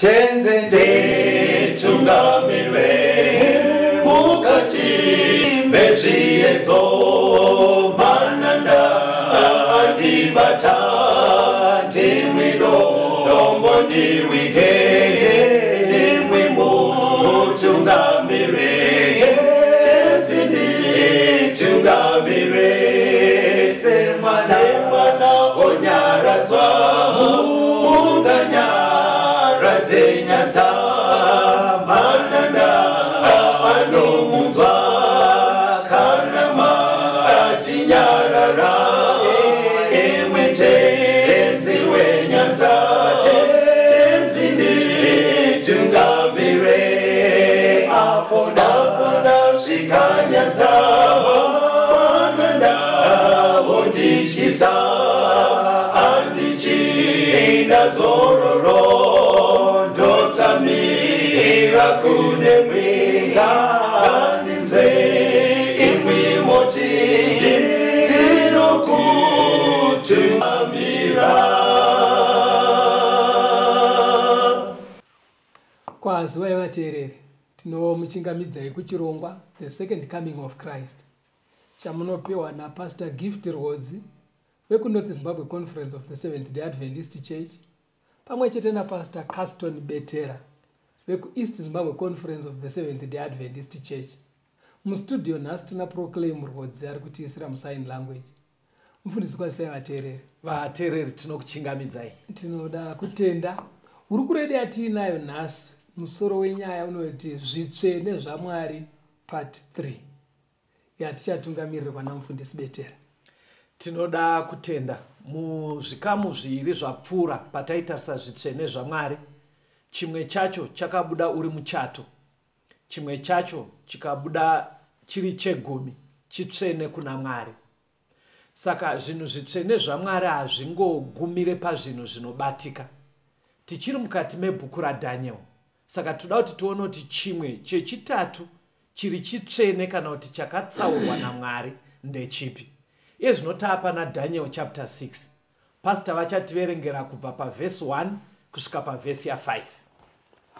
Tenzi nditungamire mukati mezviedzo. Mananda andibata, ndimwi dombo ndiwige, ndimwi mutungamire. Tenzi nditungamire semwana onyaradzwa, munganyaradze nyanza. Mananda anomunzwa kana matinyarara, imwe Tenzi wenyanza. Tenzi nditungamire apo ndasvika nyanza. Mananda vondityisa, handichina zororo, ndotsamira kune mwinga. Ngandinzwe imwi moti ndinokutungamira. Kwaziwai vateereri, tinomuchingamidzai kuchirongwa The Second Coming of Christ, chamunopiwa naPastor Gift Rwodzi vekuNorth Zimbabwe Conference of the Seventh Day Adventist Church, pamwe chete naPastor Caston Betera vekuEast Zimbabwe Conference of the Seventh Day Adventist Church. Mustudio nhasi tina Proclaim Rwodzi ari kutiisira musign language. Mufundisi, kwazisai vateereri. Vateereri, tinokuchingamidzai. Tinoda kutenda. Hurukuro yedu yatiinayo nhasi, musoro wenyaya unoti Zvitsvene zvaMwari Part 3, yatichatungamirirwa namufundisi Betera. Tinoda kutenda. Muzvikamu zviviri zvapfuura, pataitarisa zvitsvene zvaMwari, chimwe chacho chakabuda uri muchato, chimwe chacho chikabuda chiri chegumi, chitsvene kuna Mwari. Saka zvinhu zvitsvene zvaMwari hazvingogumire pazvinhu zvinobatika. Tichiri mukati mebhuku raDhaniel, saka toda kuti tione kuti chimwe chechitatu chiri chitsvene kana kuti chakatsaurwa naMwari ndechipi. Iye zvino taapa naDaniel chapter 6. Pastor vachativerengera kubva pavhesi 1 kusvika pavhesi ya5.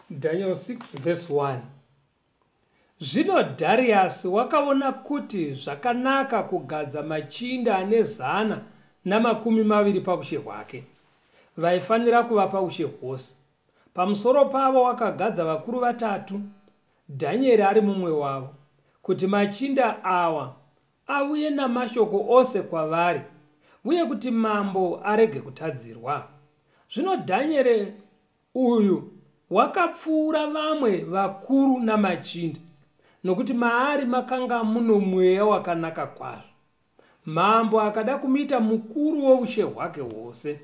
Daniel 6 verse 1. Zvino Dhariasi wakaona kuti zvakanaka kugadza machinda ane 120 paushe hwake, vaifanira kuva paushe hwose. Pamusoro pavo wakagadza vakuru vatatu, Dhanieri ari mumwe wavo, kuti machinda awa auye namashoko ose kwavari, uye kuti mambo arege kutadzirwa. Zvino Dhanieri uyu wakapfuura vamwe vakuru namachinda, nokuti maari makanga muno mweya wakanaka kwazvo. Mambo akada kumuita mukuru woushe hwake hwose.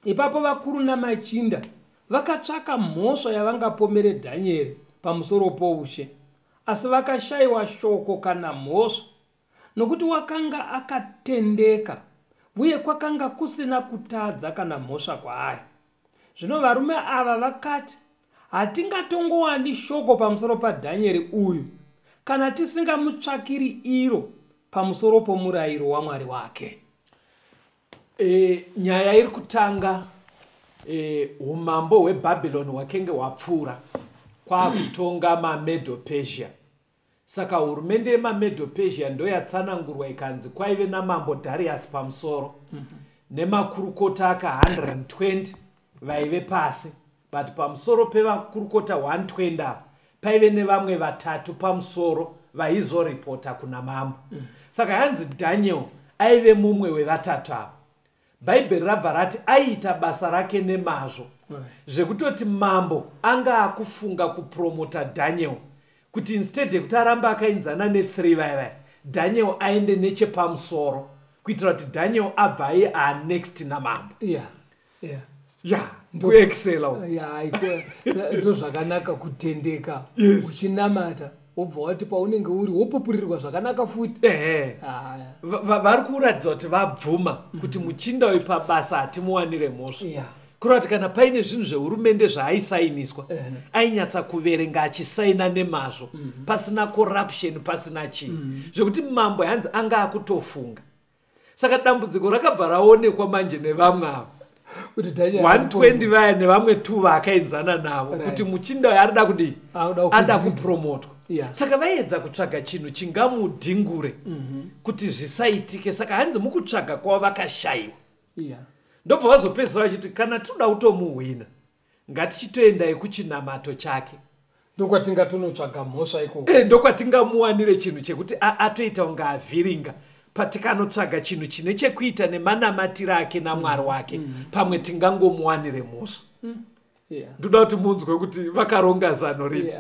Ipapo vakuru namachinda vakatsvaka mhosva yavangapomere Dhanieri pamusoro poushe, asi vakashayiwa shoko kana mhosva, nokuti wakanga akatendeka uye kwakanga kusina kutadza kana mhosva kwaari. Zvino varume ava vakati, "Hatingatongowani shoko pamusoro paDhanieri uyu kana tisingamutsvakiri iro pamusoro pomurayiro waMwari wake." Nyaya iri kutanga, umambo hweBhabhironi hwakenge hwapfuura, kwakutonga maMedo Persia. Saka hurumende yemaMedo Persia ndo yatsanangurwa, ikanzi kwaive namambo Dharius pamusoro nemakurukota aka 120 vaive pasi, but pamusoro pevakurukota 120 ava paive nevamwe vatatu pamusoro vaizoripota kuna mambo. Saka yanzi Daniel aive mumwe wevatatu ava. Bhaibheri rabva rati aiita basa rake nemazvo, zvekutoti mambo anga akufunga kupromota Daniel, kuti instead yekuti arambe akainzana ne3 vaya vaya, Daniel aende nechepamusoro, kuitira kuti Daniel abva aye anext namambo. Ya, kuexcela. Ya, ndo zvakanaka kutendeka. Uchinamata, wobva wati paunenge uri wopupurirwa zvakanaka futi. Ehe. Vari kuratidza kuti vabvuma kuti muchinda uyu pabasa hatimuwanire mhosva. Kureva kuti kana paine zvinhu zvehurumende zvaaisainiswa, ainyatsa kuverenga achisaina nemazvo, pasina corruption, pasina chii, zvekuti mambo hanzi anga akutofunga. Saka dambudziko rakabva raonekwa manje nevamwe ava. Kuti Daniel 120 vaya nevamwe 2 vaakaenzana navo, kuti muchinda uyu arida kudii? Akuda Ada kukwidza. kupromotwa. Saka vaiedza kutsvaga chinhu chingamudhingure kuti zvisaitike. Saka hanzi mukutsvaga kwavo vakashayiwa. Ndobva vazopedzisira vachiti kana tinoda kutomuhwina, ngatichitoendai kuchinamato chake. Ndokwatingatonotsvaga mhosva ikoko. Ndokwatingamuwanire chinhu chekuti atoita kunge avhiringa. Patikanotsvaga chinhu chine chekuita nemanamatiro ake namwari wake, pamwe tingangomuwanire mhosva. Ndoda kuti munzwe kuti vakaronga zano ripi.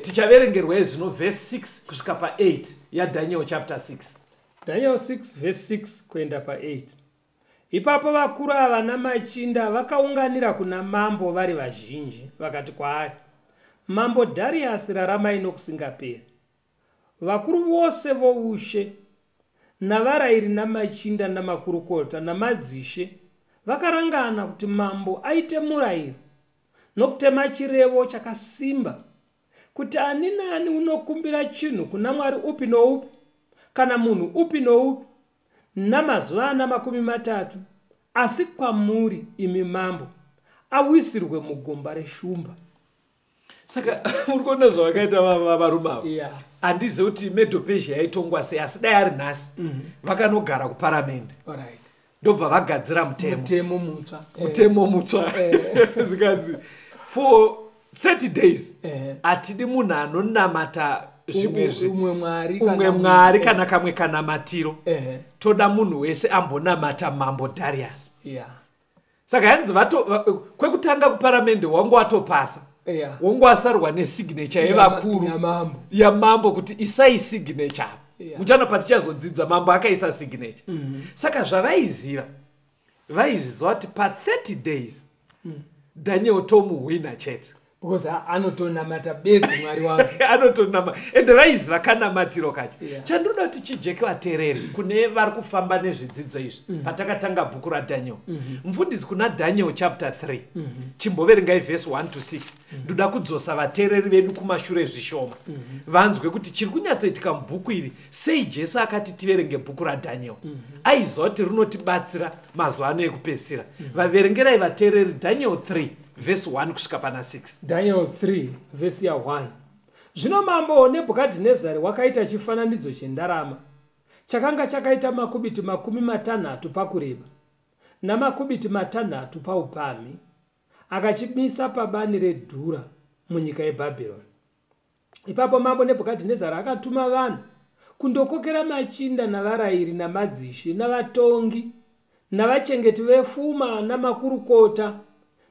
Tichaverengerwa zvino vhesi 6 kusvika pa8 yaDaniel chapter 6. Daniel 6 vhesi 6 kuenda pa8. Ipapo vakuru ava namachinda vakaunganira kuna mambo vari vazhinji, vakati kwaari, Mambo Dhariasi, raramai nokusingaperi. Vakuru vose voushe navarayiri namachinda namakurukota namadzishe vakarangana kuti mambo aite murayiro nokutema chirevo chakasimba kuti ani naani unokumbira chinhu kuna mwari upi noupi kana munhu upi noupi namazuva ana 30, asi kwamuri imi mambo, awisirwe mugomba reshumba. Saka muri kuona zvavakaita varume ava. Handizivi kuti Medo-Persia yaitongwa sei, asi dai ari nhasi, vakanogara kuparamende, ndobva vagadzira mutemo. Mutemo mutsva. Mutemo mutsva, zvikanzi for 30 days hatidi munhu anonamata zvimwe Umwe mwari, umwe kana mwari kana kamwe kanamatiro. Toda munhu wese ambonamata Mambo Darius. Saka yanzi kwekutanga kuparamende wangu watopasa, wangu wasarwa nesignature yevakuru. Yamambo. Yamambo, kuti isai signature apa. Muchaona patichazodzidza, mambo akaisa signature. Saka zvavaiziva, vaizviziva kuti pa30 days Daniel tomuhwina chete. Because anotonamata bedzi mwari wake. Anotonama, ende vaiziva kanamatiro kacho. Chandinoda kuti chijeke vateereri kune vari kufamba nezvidzidzo izvi, patakatanga bhuku raDaniel, mufundisi, kuna Daniel chapter 3, chimboverengai vhesi 1 to 6. Ndoda kudzosa vateereri vedu kumashure zvishoma, vanzwe kuti chiri kunyatsoitika mubhuku iri. Sei Jesu akati tiverenge bhuku raDaniel? Aiziva kuti rinotibatsira mazuva ano ekupedzisira. Vaverengerai vateereri Daniel 3 vhesi 1 kusvika pana 6. Daniel 3 vhesi ya1. Zvino Mambo Nebhukadhinezari wakaita chifananidzo chendarama chakanga chakaita makubiti 60 pakureba namakubiti 6 paupamhi, akachimisa pabani reDhura munyika yeBhabhironi. Ipapo Mambo Nebhukadhinezari akatuma vanhu kundokokera machinda navarayiri namadzishe navatongi navachengeti vefuma namakurukota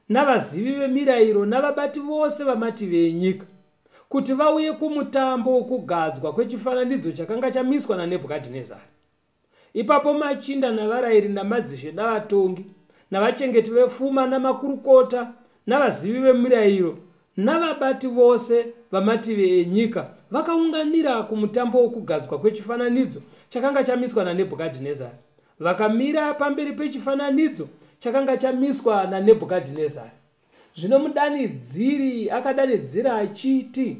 navazivi vemirayiro navabati vose vamativi enyika, kuti vauye kumutambo wokugadzwa kwechifananidzo chakanga chamiswa naNebhukadhinezari. Ipapo machinda navarayiri namadzishe navatongi navachengeti vefuma namakurukota navazivi vemirayiro navabati vose vamativi enyika vakaunganira kumutambo wokugadzwa kwechifananidzo chakanga chamiswa naNebhukadhinezari. Vakamira pamberi pechifananidzo chakanga chamiswa naNebhukadhinezari. Zvino mudanidziri akadanidzira achiti,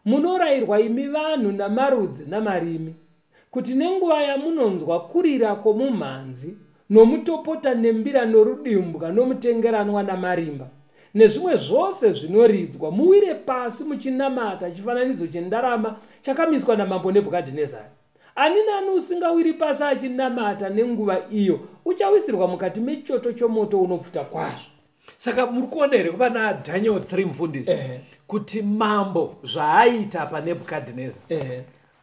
"Munorayirwa imi vanhu namarudzi namarimi, kuti nenguva yamunonzwa kurira kwomumhanzi nomutopota nembira norudimbwa nomutengeranwa namarimba nezvimwe zvose zvinoridzwa, muwire pasi muchinamata chifananidzo chendarama chakamiswa namambo Nebhukadhinezari. Ani nani usingawiri pasi achinamata nenguva iyo uchawisirwa mukati mechoto chomoto unopfuta kwazvo." Saka muri kuona here kuva naDaniel 3, mufundisi, kuti mambo zvaaita paNebhukadhineza,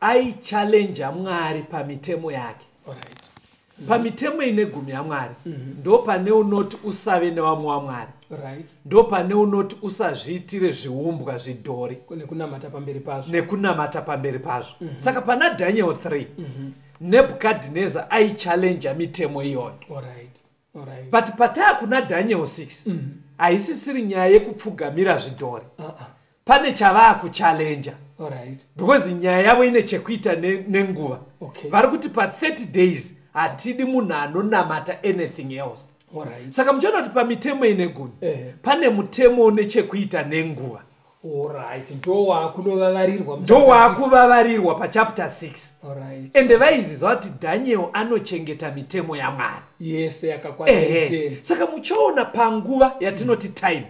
aichallenja Mwari pamitemo yake? Pamitemo ine gumi yaMwari, ndo pane unoti usave nevamwe wamwari, ndo pane unoti usazviitire zviumbwa, zvidhori. Nekunamata pamberi pazvo. Nekunamata pamberi pazvo. Saka pana Daniel 3, Nebhukadhineza aichallenja mitemo iyoyo. But pataa kuna Daniel 6, haisisiri nyaya yekupfugamira zvidhori. Pane chavaakuchallenja, because nyaya yavo ine chekuita nenguva. Vari kuti pa30 days hatidi munhu anonamata anything else. Saka muchaona kuti pamitemo ine gumi, pane mutemo une chekuita nenguva. Alright, ndowakunovavarirwa. Ndowakuvavarirwa pachapter 6. Alright. Ende vaizviziva kuti Dhaniel anochengeta mitemo yaMwari yese yakakwana. Ehe. 10. Saka muchaona panguva yatinoti time,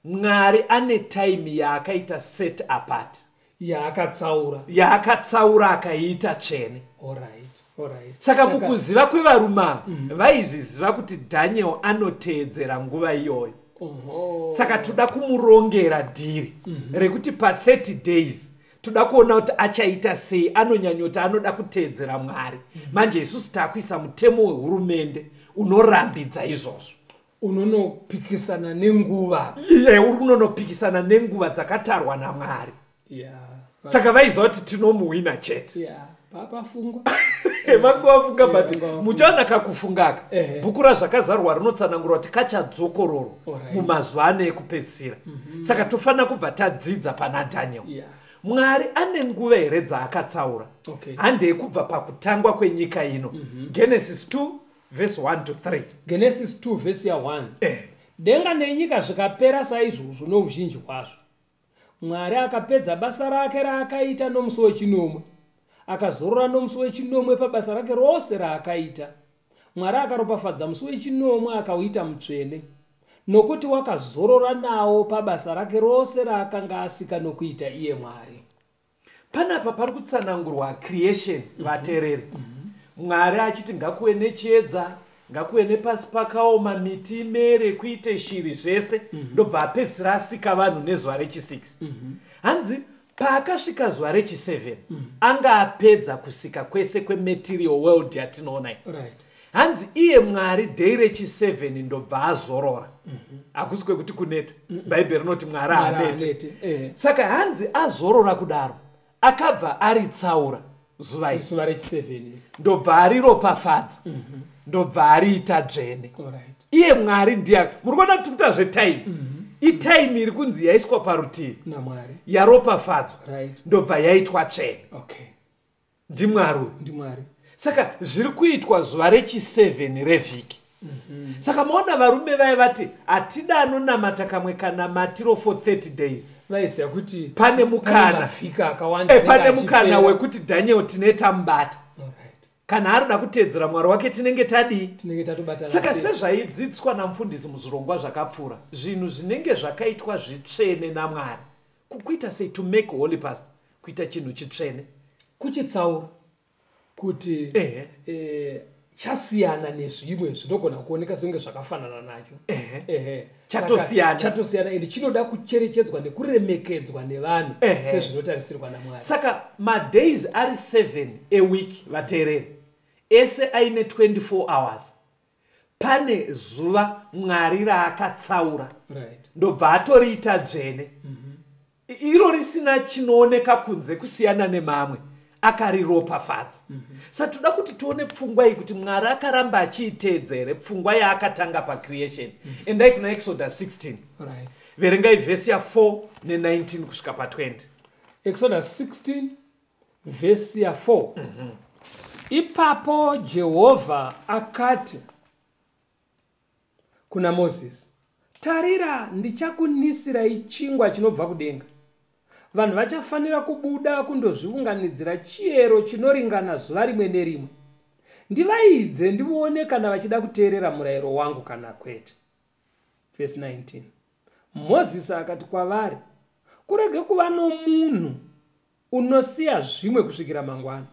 Mwari ane time yaakaita set apart, yaakatsaura. Yaakatsaura akaiita tsvene. Alright, alright. Saka mukuziva kwevarume ava, vaizviziva kuti Dhaniel anoteedzera nguva iyoyo. Saka toda kumurongera deal rekuti pa30 days toda kuona kuti achaita sei. Anonyanyoti anoda kuteedzera Mwari. Manje isusu taakuisa mutemo wehurumende unorambidza izvozvo. Unonopikisana nenguva. Iye uri kunonopikisana nenguva dzakatarwa naMwari. Saka vaiziva kuti tinomuhwina chete. Yeah, papafungwa. Vanga vafunga. But vanga vafunga. Muchaona kakufungaka, bhuku raZvakazarwa rinotsanangura kuti kachadzokororwa mumazuva ano ekupedzisira. Saka tofanira kubva tadzidza pana Daniel. Mwari ane nguva here dzaakatsaura? Handei kubva pakutangwa kwenyika ino. Genesis 2 verse 1 to 3. Genesis 2 vhesi ya1. Denga nenyika zvikapera saizvozvo nouzhinji hwazvo. Mwari akapedza basa rake raakaita nomusi wechinomwe, akazorora nomusi wechinomwe pabasa rake rose raakaita. Mwari akaropafadza musi wechinomwe akauita mutsvene, nokuti wakazorora nawo pabasa rake rose raakanga asika nokuita iye Mwari. Panapa pari kutsanangurwa creation, vateereri. Mwari achiti ngakuve nechiedza, ngakuve nepasi pakaoma, miti imere, kuite shiri, zvese. Ndobva apedzisira asika vanhu nezuva rechi6. Hanzi paakasvika zuva rechi7 anga apedza kusika kwese kwematerial world yatinoona iyi. Hanzi iye Mwari day rechi7 ndobva azorora. Hakusi kwekuti kuneta. Bhaibheri rinoti Mwari Mwari haanete. haanete, ehe. Saka hanzi azorora kudaro akabva aritsaura zuva iri, zuva rechi7, ndobva ariropafadza, ndobva ariita dzvene. Iye Mwari ndiye. Muri kuona kuti kuita zvetime, itime iri kunzi yaiswa parutivi naMwari, yaropafadzwa, ndobva yaitwa tsvene. NdiMwari uyu. NdiMwari. Saka zviri kuitwa zuva rechi7 revhiki. Saka maona varume vai vati hatida anonamata kamwe kanamatiro for 30 days. Vaiziva kuti Pane mukana. Mavhiki akawanda Pane anenge mukana achipera. wekuti Daniel tine tamubata. Kana arida kuteedzera Mwari wake tinenge tadii? Tinenge tatobatana. Saka sezvaidzidziswa namufundisi muzvirongwa zvakapfuura, zvinhu zvinenge zvakaitwa zvitsvene naMwari. Kuita sei to make holy, pastor? Kuita chinhu chitsvene? Kuchitsaura kuti chasiyana nezvimwe zvinogona kuoneka senge zvakafanana nacho. Chatosiyana. Saka chatosiyana ende chinoda kucherechedzwa nekuremekedzwa nevanhu sezvinotarisirwa naMwari. Saka madays ari 7 eweek, vateereri, ese aine 24 hours. Pane zuva Mwari raakatsaura, ndobva atoriita dzvene. Iro risina chinooneka kunze kusiyana nemamwe, akariropafadza. Saka toda kuti tione pfungwa iyi kuti Mwari akaramba achiiteedza here pfungwa yaakatanga pacreation. Endai kuna Exodus 16. Verengai vhesi ya4 ne19 kusvika pa20. Exodus 16 vhesi ya4. Ipapo Jehovha akati kuna Mozisi, "Tarira, ndichakunisirai chingwa chinobva kudenga. Vanhu vachafanira kubuda kundozviunganidzira chiyero chinoringana zuva rimwe nerimwe. Ndivaidze ndione kana vachida kuteerera murayiro wangu kana kwete." Vhesi 19. Mozisi akati kwavari, "Kurege kuva nomunhu unosiya zvimwe kusvikira mangwana."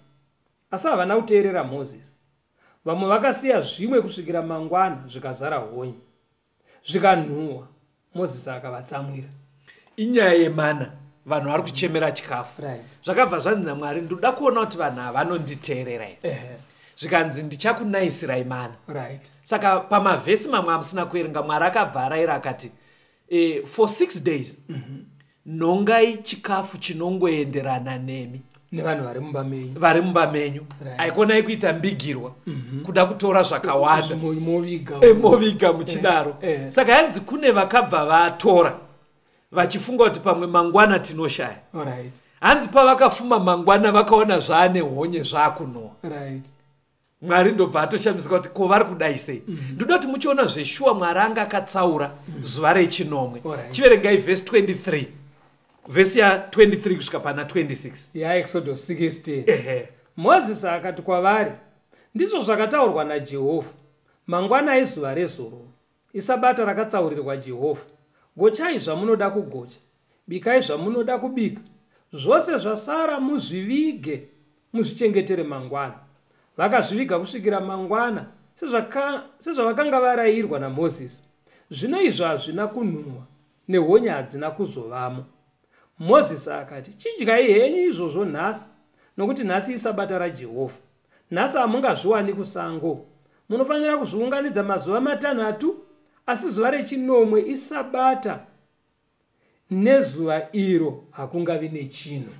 Asi havana kuteerera Mozisi. Vamwe vakasiya zvimwe kusvikira mangwana, zvikazara honye, zvikanhuhwa. Mozisi akavatsamwira. Inyaya yemana. Vanhu vari kuchemera chikafu. Zvakabva zvanzi naMwari, "Ndoda kuona kuti vanhu ava vanonditeerera here." Zvikanzi, "Ndichakunayisirai mana." Saka pamavhesi mamwe amusina kuerenga, Mwari akabva arayira akati, for 6 days nhongai chikafu chinongoenderana nemi nevanhu vari mumba menyu. Vari mumba menyu. Haikonai kuita mbigirwa, kuda kutora zvakawanda. Moviga. Moviga muchidaro. Saka yanzi kune vakabva vatora vachifunga kuti pamwe mangwana tinoshaya. Hanzi pavakafuma mangwana vakaona zvaane honye, zvaakunhuhwa. Mwari ndobva atoshamisika kuti ko vari kudai sei. Ndoda kuti muchiona zveshuwa Mwari anga akatsaura zuva rechinomwe. Chiverengai vhesi 23. Vhesi ya23 kusvika pana 26. YaExodus 16. Ehe. Mozisi akati kwavari, ndizvo zvakataurwa naJehovha: mangwana izuva rezororo, isabata rakatsaurirwa Jehovha. Gochai zvamunoda kugocha, bikai zvamunoda kubika, zvose zvasara muzvivige, muzvichengetere mangwana. Vakazviviga kusvikira mangwana, sezvavakanga varayirwa naMozisi. Zvino izvo hazvina kunhuhwa, nehonye hadzina kuzovamo. Mozisi akati, chidyai henyu izvozvo nhasi, nokuti nhasi isabata raJehovha. Nhasi hamungazviwani kusango. Munofanira kuzviunganidza mazuva matanhatu, asi zuva rechinomwe isabata, nezuva iro hakungavi nechinhu.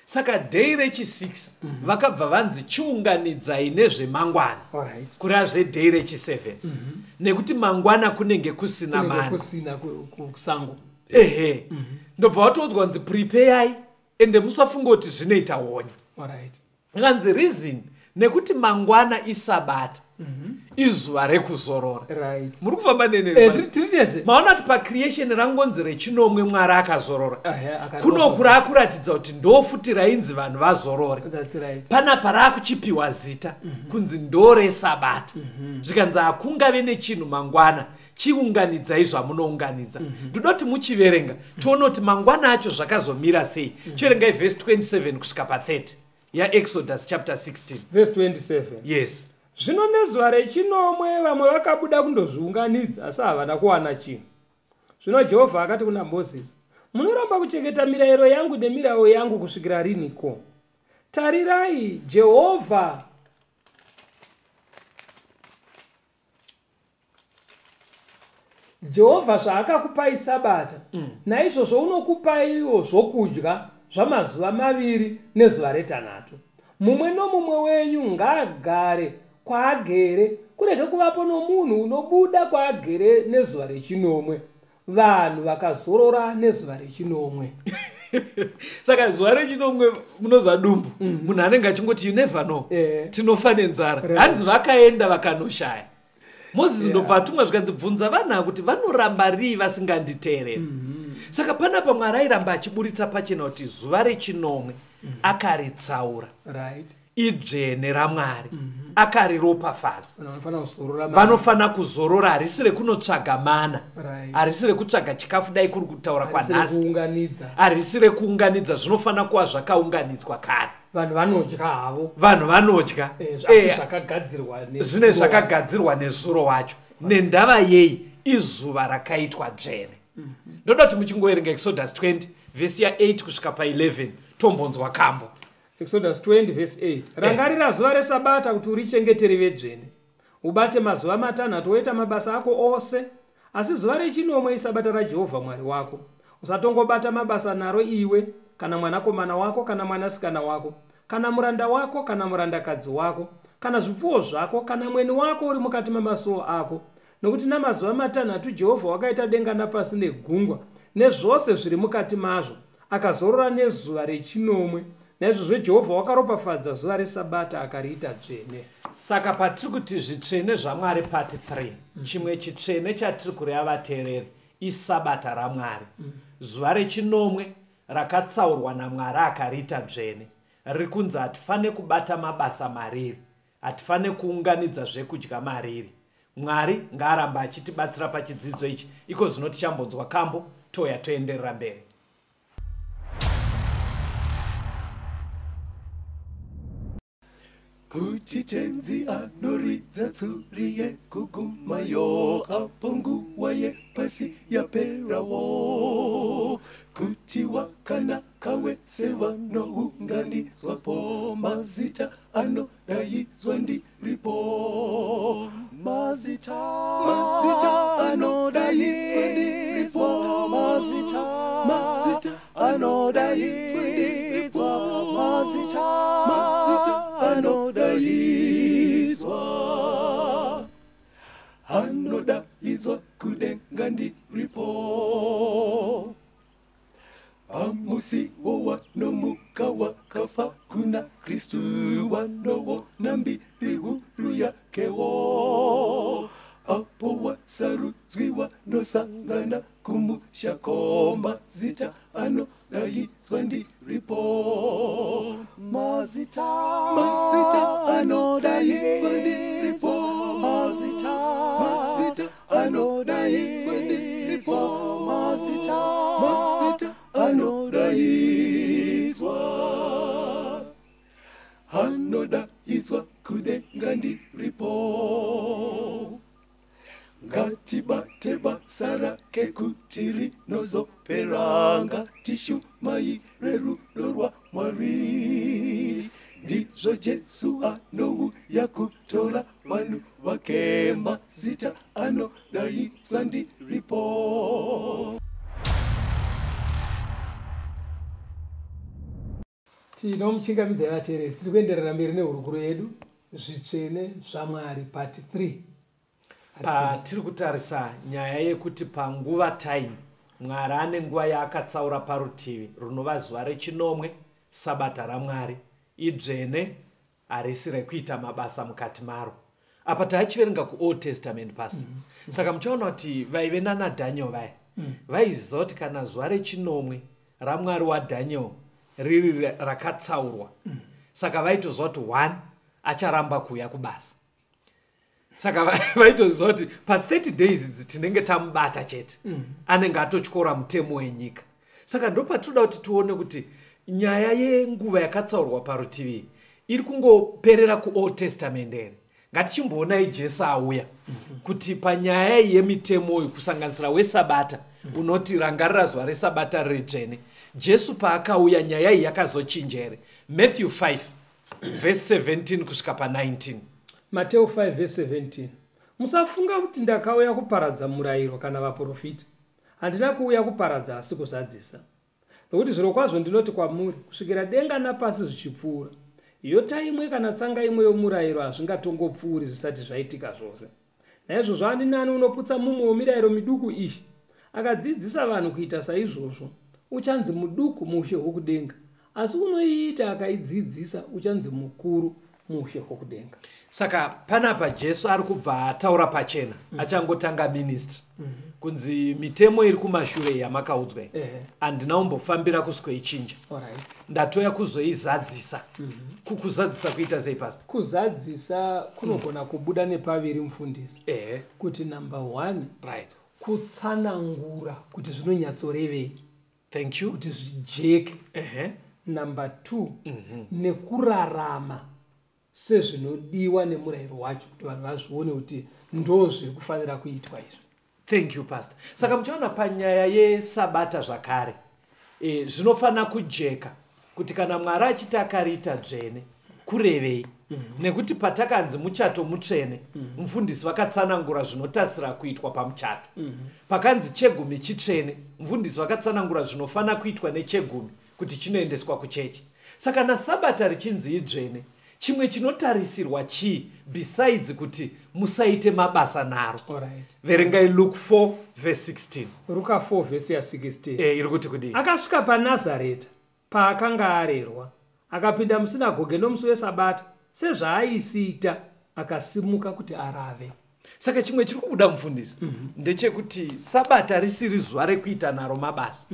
Saka day rechi6 vakabva vanzi chiunganidzai nezvemangwana. Alright. Kureva zveday rechi7, nekuti mangwana kunenge kusina Kunenge mana. kusina kusango. Ehe, ndobva watoudzwa kunzi prepayai, ende musafunga kuti zvinoita honye. Alright. Kanzi reason nekuti mangwana isabata, izuva rekuzorora. Right. Muri kufamba nene? Tiri tese. Maona kuti pacreation rangonzi rechinomwe Mwari akazorora. Ehe, akarova. Kuno raakuratidza kuti ndofuti rainzi vanhu vazorore. That's right. Panapa raakuchipiwa zita kunzi ndoresabata, zvikanzi hakungave nechinhu mangwana, chiunganidzai zvamunounganidza. Ndoda kuti muchiverenga tione kuti mangwana acho zvakazomira sei. Chiverengai vhesi 27 kusvika pa30 yaExodus chapter 16. Verse 27. Yes. Zvino nezuva rechinomwe vamwe vakabuda kundozviunganidza, asi havana kuwana chinhu. Zvino Jehovha akati kuna Mozisi, munoramba kuchengeta mirayiro yangu nemirayiro yangu kusvikira riniko? Tarirai, Jehovha zvaakakupai sabata, naizvozvo unokupaiwo zvokudya zvamazuva maviri nezuva retanhatu. Mumwe nomumwe wenyu ngaagare kwaagere, kurege kuvapo nomunhu unobuda kwaagere nezuva rechinomwe. Vanhu vakazorora nezuva rechinomwe. Saka zuva rechinomwe munoziva dumbu, munhu anenge achingoti you never know, tinofa nenzara. Hanzi vakaenda vakanoshaya. Mozisi ndobva atumwa zvikanzi bvunza vanhu ava kuti vanoramba rii vasinganditeereri. Saka panapa Mwari airamba achiburitsa pachena kuti zuva rechinomwe akaritsaura, Right. idzvene raMwari, akariropafadza. Vanhu vanofanira kuzorora. Vanofanira kuzorora, harisi rekunotsvaga mana, Right. harisi rekutsvaga chikafu, dai kuri kutaura Harisi kwanhasi, rekuunganidza. harisi rekuunganidza, zvinofanira kuva zvakaunganidzwa kare. Vanhu vanodya havo. Vanhu vanodya. Asi zvakagadzirwa Zvine zvakagadzirwa nezuro wacho. Nendava yei? Izuva rakaitwa dzvene. Ndoda kuti muchingoverenga Exodus 20 vhesi ya8 kusvika pa11, tombonzwa kambo. Exodus 20 verse 8. Rangarira zuva resabata kuti urichengete rive dzvene. Ubate mazuva matanhatu woita mabasa ako ose, asi zuva rechinomwe isabata raJehovha Mwari wako. Usatongobata mabasa naro iwe, kana mwanakomana wako, kana mwanasikana wako, kana muranda wako, kana murandakadzi wako, kana zvipfuwo zvako, kana mweni wako uri mukati memasuo ako. Nokuti namazuva matanhatu Jehovha wakaita denga napasi negungwa, nezvose zviri mukati mazvo, akazorora nezuva rechinomwe. Naizvozvo Jehovha wakaropafadza zuva resabata akariita dzvene. Saka patiri kuti zvitsvene zvaMwari part 3, chimwe chitsvene chatiri kureva vateereri isabata raMwari, zuva rechinomwe rakatsaurwa naMwari akariita dzvene, riri kunzi hatifane kubata mabasa mariri, hatifane kuunganidza zvekudya mariri. Mwari ngaaramba achitibatsira pachidzidzo ichi. Iko zvino tichambonzwa kambo, touya toenderera mberi. Kuti tenzi anoridza tsuri yekugumayo, apo nguva yepasi yaperawo, kuti wakanaka wese vanounganidzwapo, mazita anodaidzwa ndiripo, mazita, mazita anodaidzwa ndiripo, mazita, mazita anodaidzwa ndiripo, mazita, mazita anodaidzwa, anodaidzwa kudenga ndiripo. Pamusiwo wanomuka wakafa kuna Kristu, wanoona mbiri huru yakewo. Apo Ndiripo wasarudzwiwa nosangana kumushako. Mazita anodaidzwa ndiripo. Mazita, Mazita anodaidzwa ndiripo. Mazita, Mazita anodaidzwa ndiripo. Mazita, Mazita anodaidzwa. Anodaidzwa kudenga ndiripo. Ngatibate basa rake kuti rinozopera. Ngatishumaire rudo rwaMwari. Ndizvo Jesu anouya kutora vanhu vake. Mazita anodaidzwa ndiripo. Tinomuchingamidzai vateereri, tiri kuenderera mberi nehurukuro yedu Zvitsvene zvaMwari part 3. Patiri kutarisa nyaya yekuti panguva time Mwari ane nguva yaakatsaura parutivi runova zuva rechinomwe, sabata raMwari idzvene, harisi rekuita mabasa mukati maro. Apa taachiverenga kuOld Testament, Pastor. Saka muchaona kuti vaive nana Daniel vaya vaiziva kuti kana zuva rechinomwe raMwari waDaniel riri rakatsaurwa, saka vaitoziva kuti one acharamba kuuya kubasa. Saka vaitoziva kuti pa30 days idzi tinenge tamubata chete, anenge atotyora mutemo wenyika. Saka ndopatinoda kuti tione kuti nyaya yenguva yakatsaurwa parutivi iri kungoperera kuOld Testament here. Ngatichimboonai Jesu auya kuti panyaya yemitemo uyu, kusanganisira wesabata, unoti rangarira zuva resabata riri dzvene. Jesu paakauya nyaya iyi yakazochinja here? Matthew 5 verse 17 kusvika pa19. Mateo 5 verse 17. Musafunga kuti ndakauya kuparadza murayiro kana vaprofita. Handina kuuya kuparadza asi kuzadzisa. Nokuti zvirokwazvo ndinoti kwamuri, kusvikira denga napasi zvichipfuura, yota imwe kana tsanga imwe yomurayiro hazvingatongopfuuri zvisati zvaitika zvose. Naizvozvo ani nani unoputsa mumwe wemirayiro miduku iyi, akadzidzisa vanhu kuita saizvozvo, uchanzi muduku muushe hwokudenga, asi unoiita akaidzidzisa uchanzi mukuru muushe hwokudenga. Saka panapa Jesu ari kubva ataura pachena achangotanga ministry kunzi mitemo iri kumashure yamakaudzwa iyi handina kumbofambira kusikoichinja, ndatoya kuzoizadzisa. Kuzadzisa kuita sei, Pastor? Kuzadzisa kunogona kubuda nepaviri, mufundisi. Kuti number one, kutsanangura kuti zvinonyatsorevei, Thank you. kuti zvijeke. Number two, nekurarama sezvinodiwa nemurayiro wacho, kuti vanhu vazvione kuti ndo zviri kufanira kuitwa izvi. Thank you, Pastor. Saka muchaona panyaya yesabata zvakare, zvinofanira kujeka kuti kana Mwari achiti akariita dzvene, kurevei? Nekuti patakanzi muchato mutsvene, mufundisi vakatsanangura zvinotarisira kuitwa pamuchato. Pakanzi chegumi chitsvene, mufundisi vakatsanangura zvinofanira kuitwa nechegumi kuti chinoendeswa kuchechi. Saka nasabata richinzi idzvene, chimwe chinotarisirwa chii besides kuti musaite mabasa naro? Verengai Luke 4 verse 16. Ruka 4 vhesi ya16. Iri kuti kudii? Akasvika paNazareta paakanga arerwa, akapinda musinagoge nomusi wesabata sezvaaisiita, akasimuka kuti arave. Saka chimwe chiri kubuda, mufundisi, ndechekuti sabata risiri zuva rekuita naro mabasa,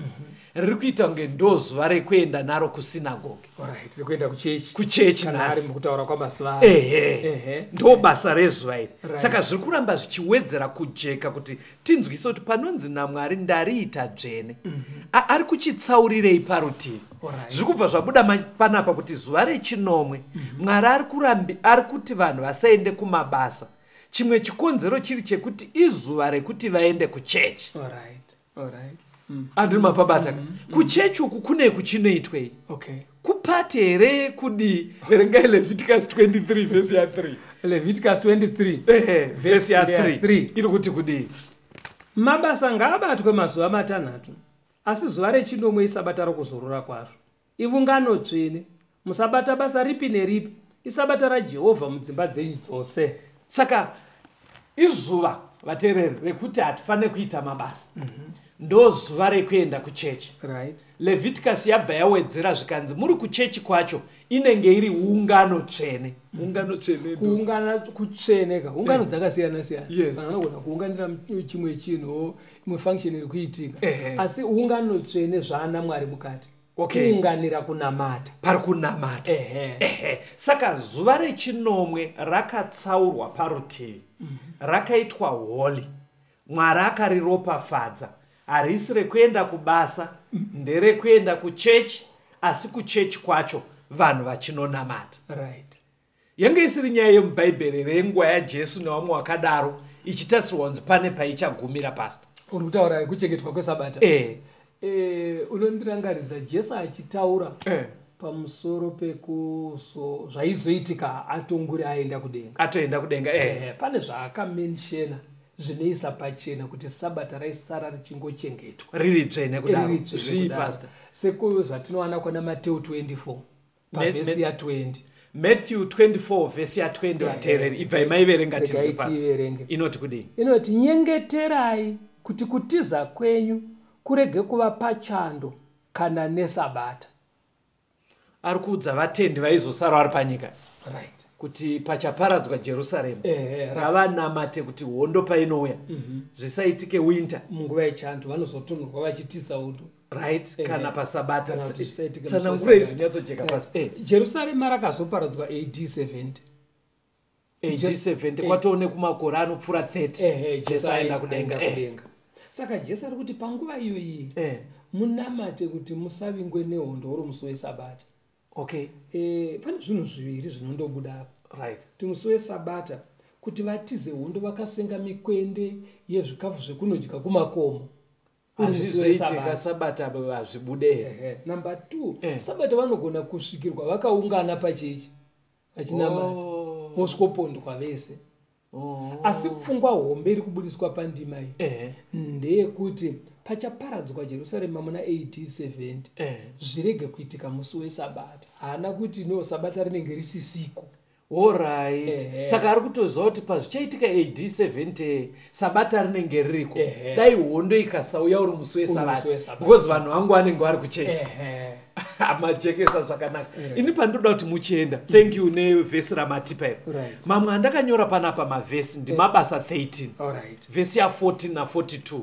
riri kuita kunge ndo zuva rekuenda naro kusinagoge. Alright, rekuenda kuchechi. Kuchechi. Kana ari Nhasi mukutaura kwamazuva ano. Ndo basa rezuva iri. Saka zviri kuramba zvichiwedzera kujeka kuti tinzwise kuti panonzi naMwari ndariita dzvene, ari kuchitsaurirei parutivi. Zviri kubva zvabuda panapa kuti zuva rechinomwe Mwari ari kuti vanhu vasaende kumabasa. Chimwe chikonzero chiri chekuti izuva rekuti vaende kuchechi. Andiri mapabata ka? Kuchechi uku kune kuchinoitwei? Kupati here? Kudii? Verengai Leviticus 23 vhesi ya3. Leviticus 23. Ehe, vhesi ya ya3. 3. Iri kuti kudii? Mabasa ngaabatwe mazuva matanhatu, asi zuva rechinomwe isabata rokuzorora kwazvo, ivungano tsvene. Musabata basa ripi neripi, isabata raJehovha mudzimba dzenyu dzose. Saka izuva, vateereri, rekuti hatifaniri kuita mabasa. Ndo zuva rekuenda kuchechi. Right. Leviticus yabva yawedzera, zvikanzi muri kuchechi kwacho inenge iri ungano tsvene, ungano tsvene. Kuungana kutsvene ka, ungano dzakasiyana siyana. Vanhu vanogona kuunganira chimwe chinhu, imwe function iri kuitika. Asi ungano tsvene zvaana Mwari mukati. Kuunganira kunamata. Pari kunamata. Ehe. Saka zuva rechinomwe rakatsaurwa parutivi, rakaitwa holy, Mwari akariropafadza. Harisi rekuenda kubasa, nderekuenda kuchechi, asi kuchechi kwacho vanhu vachinonamata. Yange isiri nyaya yemubhaibheri renguva yaJesu nevamwe wakadaro ichitarisirwa kunzi pane paichagumira, pasta. Uri kutaura kuchengetwa kwesabata? Eh. Unondirangaridza Jesu achitaura pamusoro pekuzo zvaizoitika atonguri aenda kudenga. Atoenda kudenga, eh. Pane zvaakamentiona zvinoisa pachena kuti sabata raisara richingochengetwa riri dzvene kudaro. Riri dzvene Zvii, kudaro. pasta? Sekuzvatinowana kuna Mateu 24 pavhesi ya20. Matthew 24 vhesi ya20. Vateereri, ibvai maiverenga tinzwe, Regai pasta. tiiverenge. Inoti kudii? Inoti, "Nyengeterai kuti kutiza kwenyu kurege kuva pachando kana nesabata." Ari kuudza vatendi vaizosara vari panyika kuti pachaparadzwa Jerusarema, ngavanamate kuti hondo painouya zvisaitike winter. Munguva yechando vanozotonhorwa vachitiza hondo. Right, kana pasabata. Kana kuti zvisaitike musi Tsanangurei weSabata. zvinyatsojeka, pasta. Jerusarema rakazoparadzwa AD 70. AD 70, kwatoone kumakore anopfuura 30 Jesu aenda kudenga. Kudenga. Saka Jesu ari kuti panguva iyoyi munamate kuti musavingwe nehondo uri musi wesabata. Pane zvinhu zviviri zvinondobuda apa. Kuti musi wesabata kuti vatize hondo vakasenga mikwende yezvikafu zvekunodya kumakomo, uri musi Hazvizoitika. weSabata. Sabata apa hazvibude here? Number two, sabata vanogona kusvikirwa vakaungana pachechi vachinamata, vosvikopondwa vese. Asi pfungwa hombe iri kubudiswa pandima iyi ndeyekuti pachaparadzwa Jerusarema muna AD 70, zvirege kuitika musi wesabata. Haana kuti no, sabata rinenge risisiko. Alright. Saka ari kutoziva kuti pazvichaitika AD 70 sabata rinenge ririko. Dai hondo ikasauya uri musi wesabata, wesabata. because vanhu vangu vanenge vari kuchechi. Majekesa zvakanaka. Ini pandinoda kuti muchienda, thank you nevhesi ramatipa iri. Mamwe andakanyora panapa mavhesi ndiMabasa 13 vhesi ya14 na42.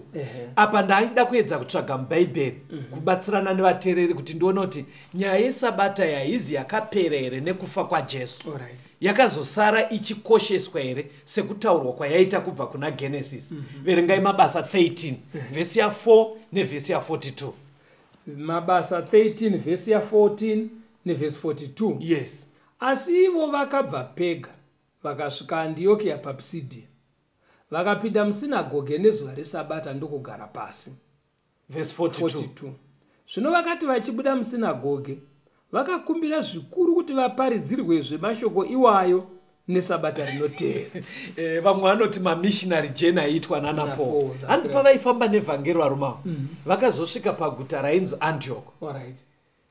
Apa ndaida kuedza kutsvaga mubhaibheri kubatsirana nevateereri kuti ndione kuti nyaya yesabata yaizi yakapera here nekufa kwaJesu, yakazosara ichikosheswa here sekutaurwa kwayaita kubva kuna Genesis. Verengai Mabasa 13 vhesi ya4 nevhesi ya42. Mabasa 13 vhesi ya14 nevhesi 42. Yes. Asi ivo vakabva Pega vakasvika Andiokia paPisidhia, vakapinda musinagoge nezuva resabata ndokugara pasi. Vhesi 42. 42. Zvino vakati vachibuda musinagoge, vakakumbira zvikuru kuti vaparidzirwezve mashoko iwayo nesabata rinoteera. Vamwe vanoti mamissionary journey aiitwa nana Nana Paul. Paul, that's Hanzi pavaifamba nevhangeri varumawo, vakazosvika paguta rainzi Antioch.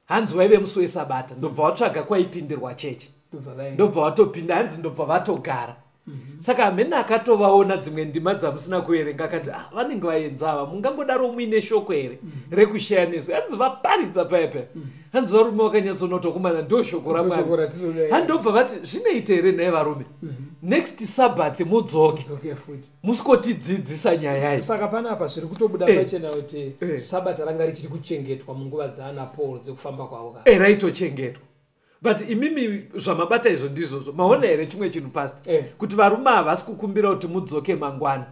Hanzi waive musi wesabata, ndobva vatsvaga kwaipindirwa chechi. Ndobva vaenda. Ndobva vatopinda, hanzi ndobva vatogara. Saka hamene akatovaona dzimwe ndima dzamusina kuverenga, akati, "Ah, vanenge vaenza ava, mungangodaro muine shoko here rekusheya nesu?" Hanzi vaparidza paya paya, hanzi varume vakanyatsonoti, "Ndo shoko Shoko raMwari." ratinoda. Handobva vati, "Zvinoita here nhai varume, next Sabbath mudzoke Dzoke futi musikotidzidzisa nyaya iyi?" Saka panapa zviri kutobuda pachena kuti sabata ranga richiri kuchengetwa munguva dzaana Paul dzekufamba kwavo ka. Raitochengetwa. But imimi zvamabata izvo ndizvozvo, maona here chimwe chinhu, pasta? Kuti varume havasi kukumbira kuti mudzoke mangwana.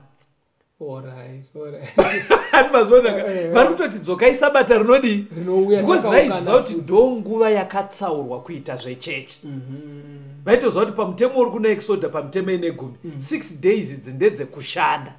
Ani mazoona? Vari kutoti dzokai sabata rinodii? Rinouya. Because takaungana vaiziva kuti futi. ndo nguva yakatsaurwa kuita zvechechi. Vaitoziva kuti pamutemo uri kuna Exodha, pamutemo ine 10, 6 days idzi ndedzekushanda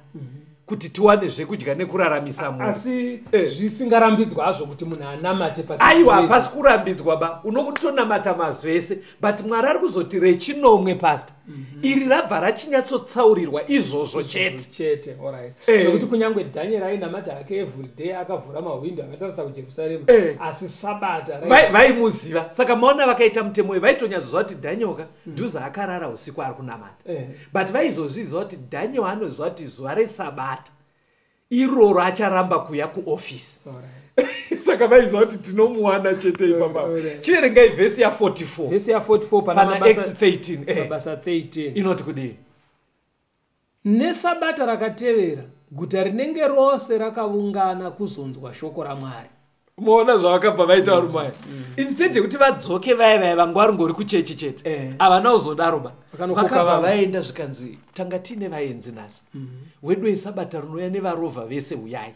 kuti tiwane zvekudya nekuraramisa munhu. Asi zvisingarambidzwa hazvo kuti munhu anamate pa six Aiwa, days. hapasi kurambidzwa ba, unokutonamata mazuva ese, but Mwari ari kuzoti rechinomwe, pasta, iri rabva rachinyatsotaurirwa izvozvo chete. Chete, alright. Zvekuti kunyange Daniel ainamata hake every day akavhura mahwindo akatarisa kuJerusarema, asi sabata Vaimuziva. Saka maona vakaita mutemo uyu, vaitonyatsoziva kuti Daniel ka dhuze akarara usiku ari kunamata. But vaizozviziva kuti Daniel anoziva kuti zuva resabata Iroro acharamba kuuya kuofisi. Alright. Saka vaiziva kuti tinomuwana chete ipapapo. Alright. Chiverengai vhesi ya44 Vhesi ya44 pana pana Mabasa- Acts 13. Mabasa 13. Inoti kudii? Nesabata rakatevera, guta rinenge rose rakaungana kuzonzwa shoko raMwari. Moona zvavakabva vaita varume aya. Instead yekuti vadzoke vaya vaya vanga varingori kuchechi chete, havana kuzodaro ba. Vakanokoka Vakabva vamwe. vaenda, zvikanzi tanga tiine vaenzi nhasi. Wedu esabata rinouya nevarovha vese, uyai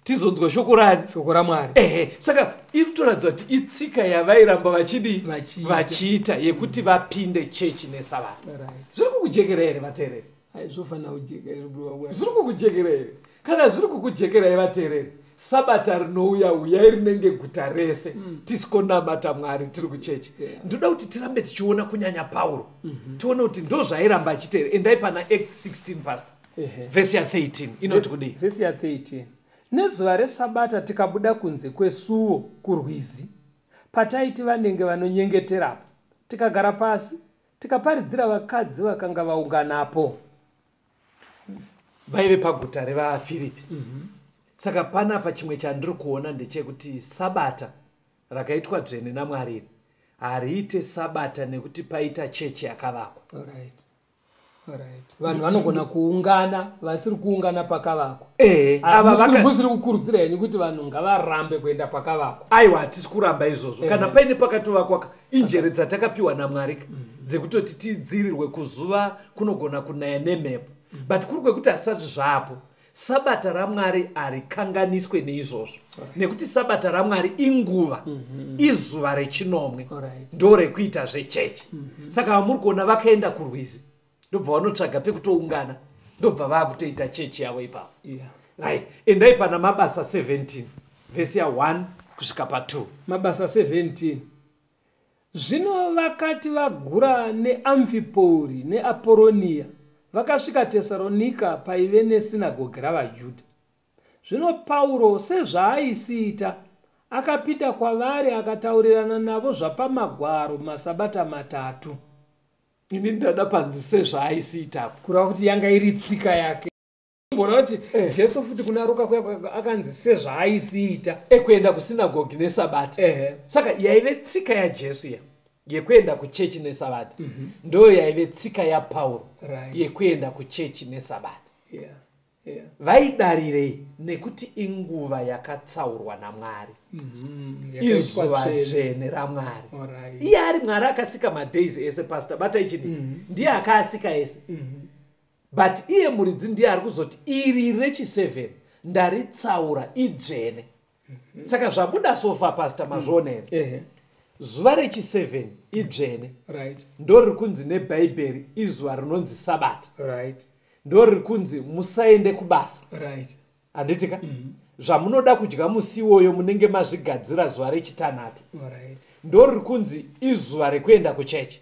tizonzwa shoko rani? Shoko raMwari. Ehe, saka iri kutoratidza kuti itsika yavairamba vachidii? Vachiita. Vachiita yekuti vapinde chechi nesabata. Zviri kukujekera here, vateereri? Ai, zvofanira kujeka izvo, bro wangu. Zviri kukujekera here? Kana zviri kukujekerai, vateereri, sabata rinouya uyai rinenge guta rese, tisikonamata Mwari tiri kuchechi. Ndoda kuti tirambe tichiona kunyanya Pauro, tione kuti ndo zvairamba achiteera. Endai pana Acts 16, pastor. Vhesi ya13 inoti kudii? Vhesi ya13: Nezuva resabata tikabuda kunze kwesuo kurwizi, pataiti vanenge vanonyengeterapo, tikagara pasi, tikaparidzira vakadzi vakanga vaunganapo. Vaive paguta revaFiripi. Saka panapa chimwe chandiri kuona ndechekuti sabata rakaitwa dzvene naMwari iri hariite sabata nekuti paita chechi yakavakwa. Alright. Alright. Vanhu vanogona kuungana vasiri kuungana pakavakwa. Ehe, ava Musiri kukurudzira henyu kuti vanhu ngavarambe kuenda pakavakwa? Aiwa, hatisi kuramba izvozvo. Kana paine pakatovakwaka, injere dzatakapiwa naMwari ka, dzekutoti tidzirirwe kuzuva, kunogona kunaya nemhepo, but kuri kwekuti hasati zvapo, sabata raMwari harikanganiswe neizvozvo, nekuti sabata raMwari inguva, izuva rechinomwe, ndo rekuita zvechechi. Saka vamuri kuona vakaenda kurwizi, ndobva vanotsvaga pekutoungana, ndobva vaakutoita chechi yavo ipapo. Right, endai pana Mabasa 17, vhesi ya1 kusvika pa2. Mabasa 17. Zvino vakati vagura neAmfipori neAporoniya, vakasvika Tesaronika, paive nesinagoge ravaJudha. Zvino Pauro, sezvaaisiita, akapinda kwavari, akataurirana navo zvapamagwaro masabata 3. Ini ndada panzi sezvaaisiitapo. Kureva kuti yanga iri tsika yake. Mbona kuti Jesu futi kuna Ruka kuya. Akanzi sezvaaisiita. Ekuenda kusinagogi nesabata. Saka yaive tsika yaJesu ya yekuenda kuchechi nesabata, ndo yaive tsika yaPauro yekuenda kuchechi nesabata. Vaidarirei? Nekuti inguva yakatsaurwa naMwari, Yakaitwa izuva tsvene. dzvene raMwari. Iye ari Mwari akasika madays ese, pastor, bata ichini, ndiye akaasika ese, but iye muridzi ndiye ari kuzoti iri rechi7 ndaritsaura idzvene. Saka zvabuda so far, pastor, mazviona here? Ehe. Zuva rechi7 idzvene, ndo riri kunzi nebhaibheri izuva rinonzi sabata, ndo riri kunzi musaende kubasa. Handiti ka? Zvamunoda kudya musi iwoyo munenge mazvigadzira zuva rechitanhatu. Ndo riri kunzi izuva rekuenda kuchechi.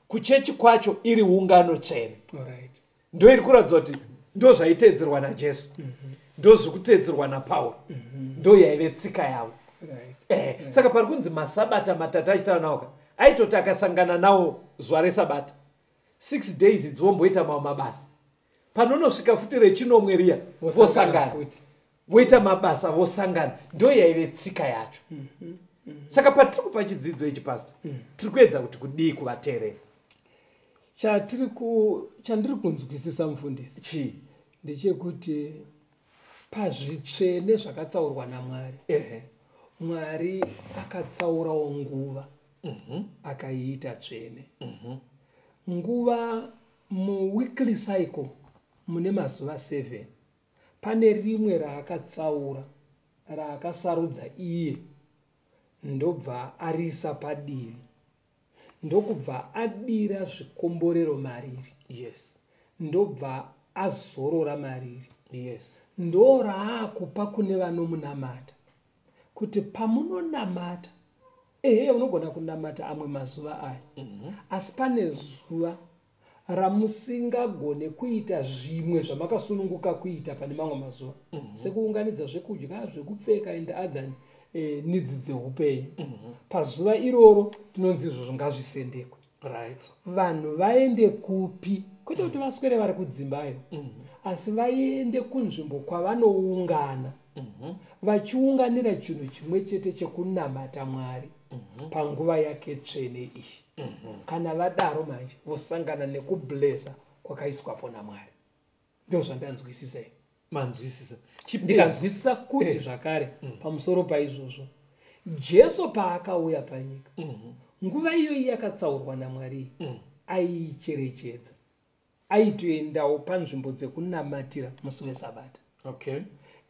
Kuchechi kwacho iri ungano tsvene. Ndo iri kuratidza kuti ndo zvaiteedzerwa naJesu, ndo zviri kuteedzerwa naPauro, ndo yaive tsika yavo. Saka pari kunzi masabata 3 achitaura nawo ka, aitoti akasangana nawo zuva resabata, 6 days idzivomboita mamwe mabasa, panonosvika futi rechinomwe riya vosangana, futi. Voita mabasa, vosangana. Ndo yaive tsika yacho. Saka patiri kupa chidzidzo ichi, pastor, tiri kuedza kuti kudii kuvateereri? Chandiri kunzwisisa, mufundisi, Chii? ndechekuti pazvitsvene zvakatsaurwa naMwari, Mwari akatsaurawo nguva, akaiita tsvene. Nguva muweekly cycle mune mazuva 7, pane rimwe raakatsaura, raakasarudza iye, ndobva ariisa padivi, ndokubva adira zvikomborero mariri, ndobva azorora mariri. Ndo raakupa kune vanomunamata kuti pamunonamata, ehe, unogona kunamata amwe mazuva aya, asi pane zuva ramusingagone kuita zvimwe zvamakasununguka kuita pane mamwe mazuva, sekuunganidza zvekudya, zvekupfeka and other needs dzeupenyu. Pazuva iroro tinonzi izvozvo ngazvisendekwe. Right. Vanhu vaende kupi? Kwete kuti vaswere vari kudzimbayo, asi vaende kunzvimbo kwavanoungana, vachiunganira chinhu chimwe chete chekunamata Mwari panguva yake tsvene iyi. Kana vadaro manje vosangana nekublesa kwakaiswapo naMwari. Ndo zvandanzwisisa ini. Manzwisisa. Ndikanzwisisa kuti zvakare pamusoro paizvozvo, Jesu paakauya panyika, nguva iyoyi yakatsaurwa naMwari aiicherechedza, aitoendawo panzvimbo dzekunamatira musi weSabata. Okay.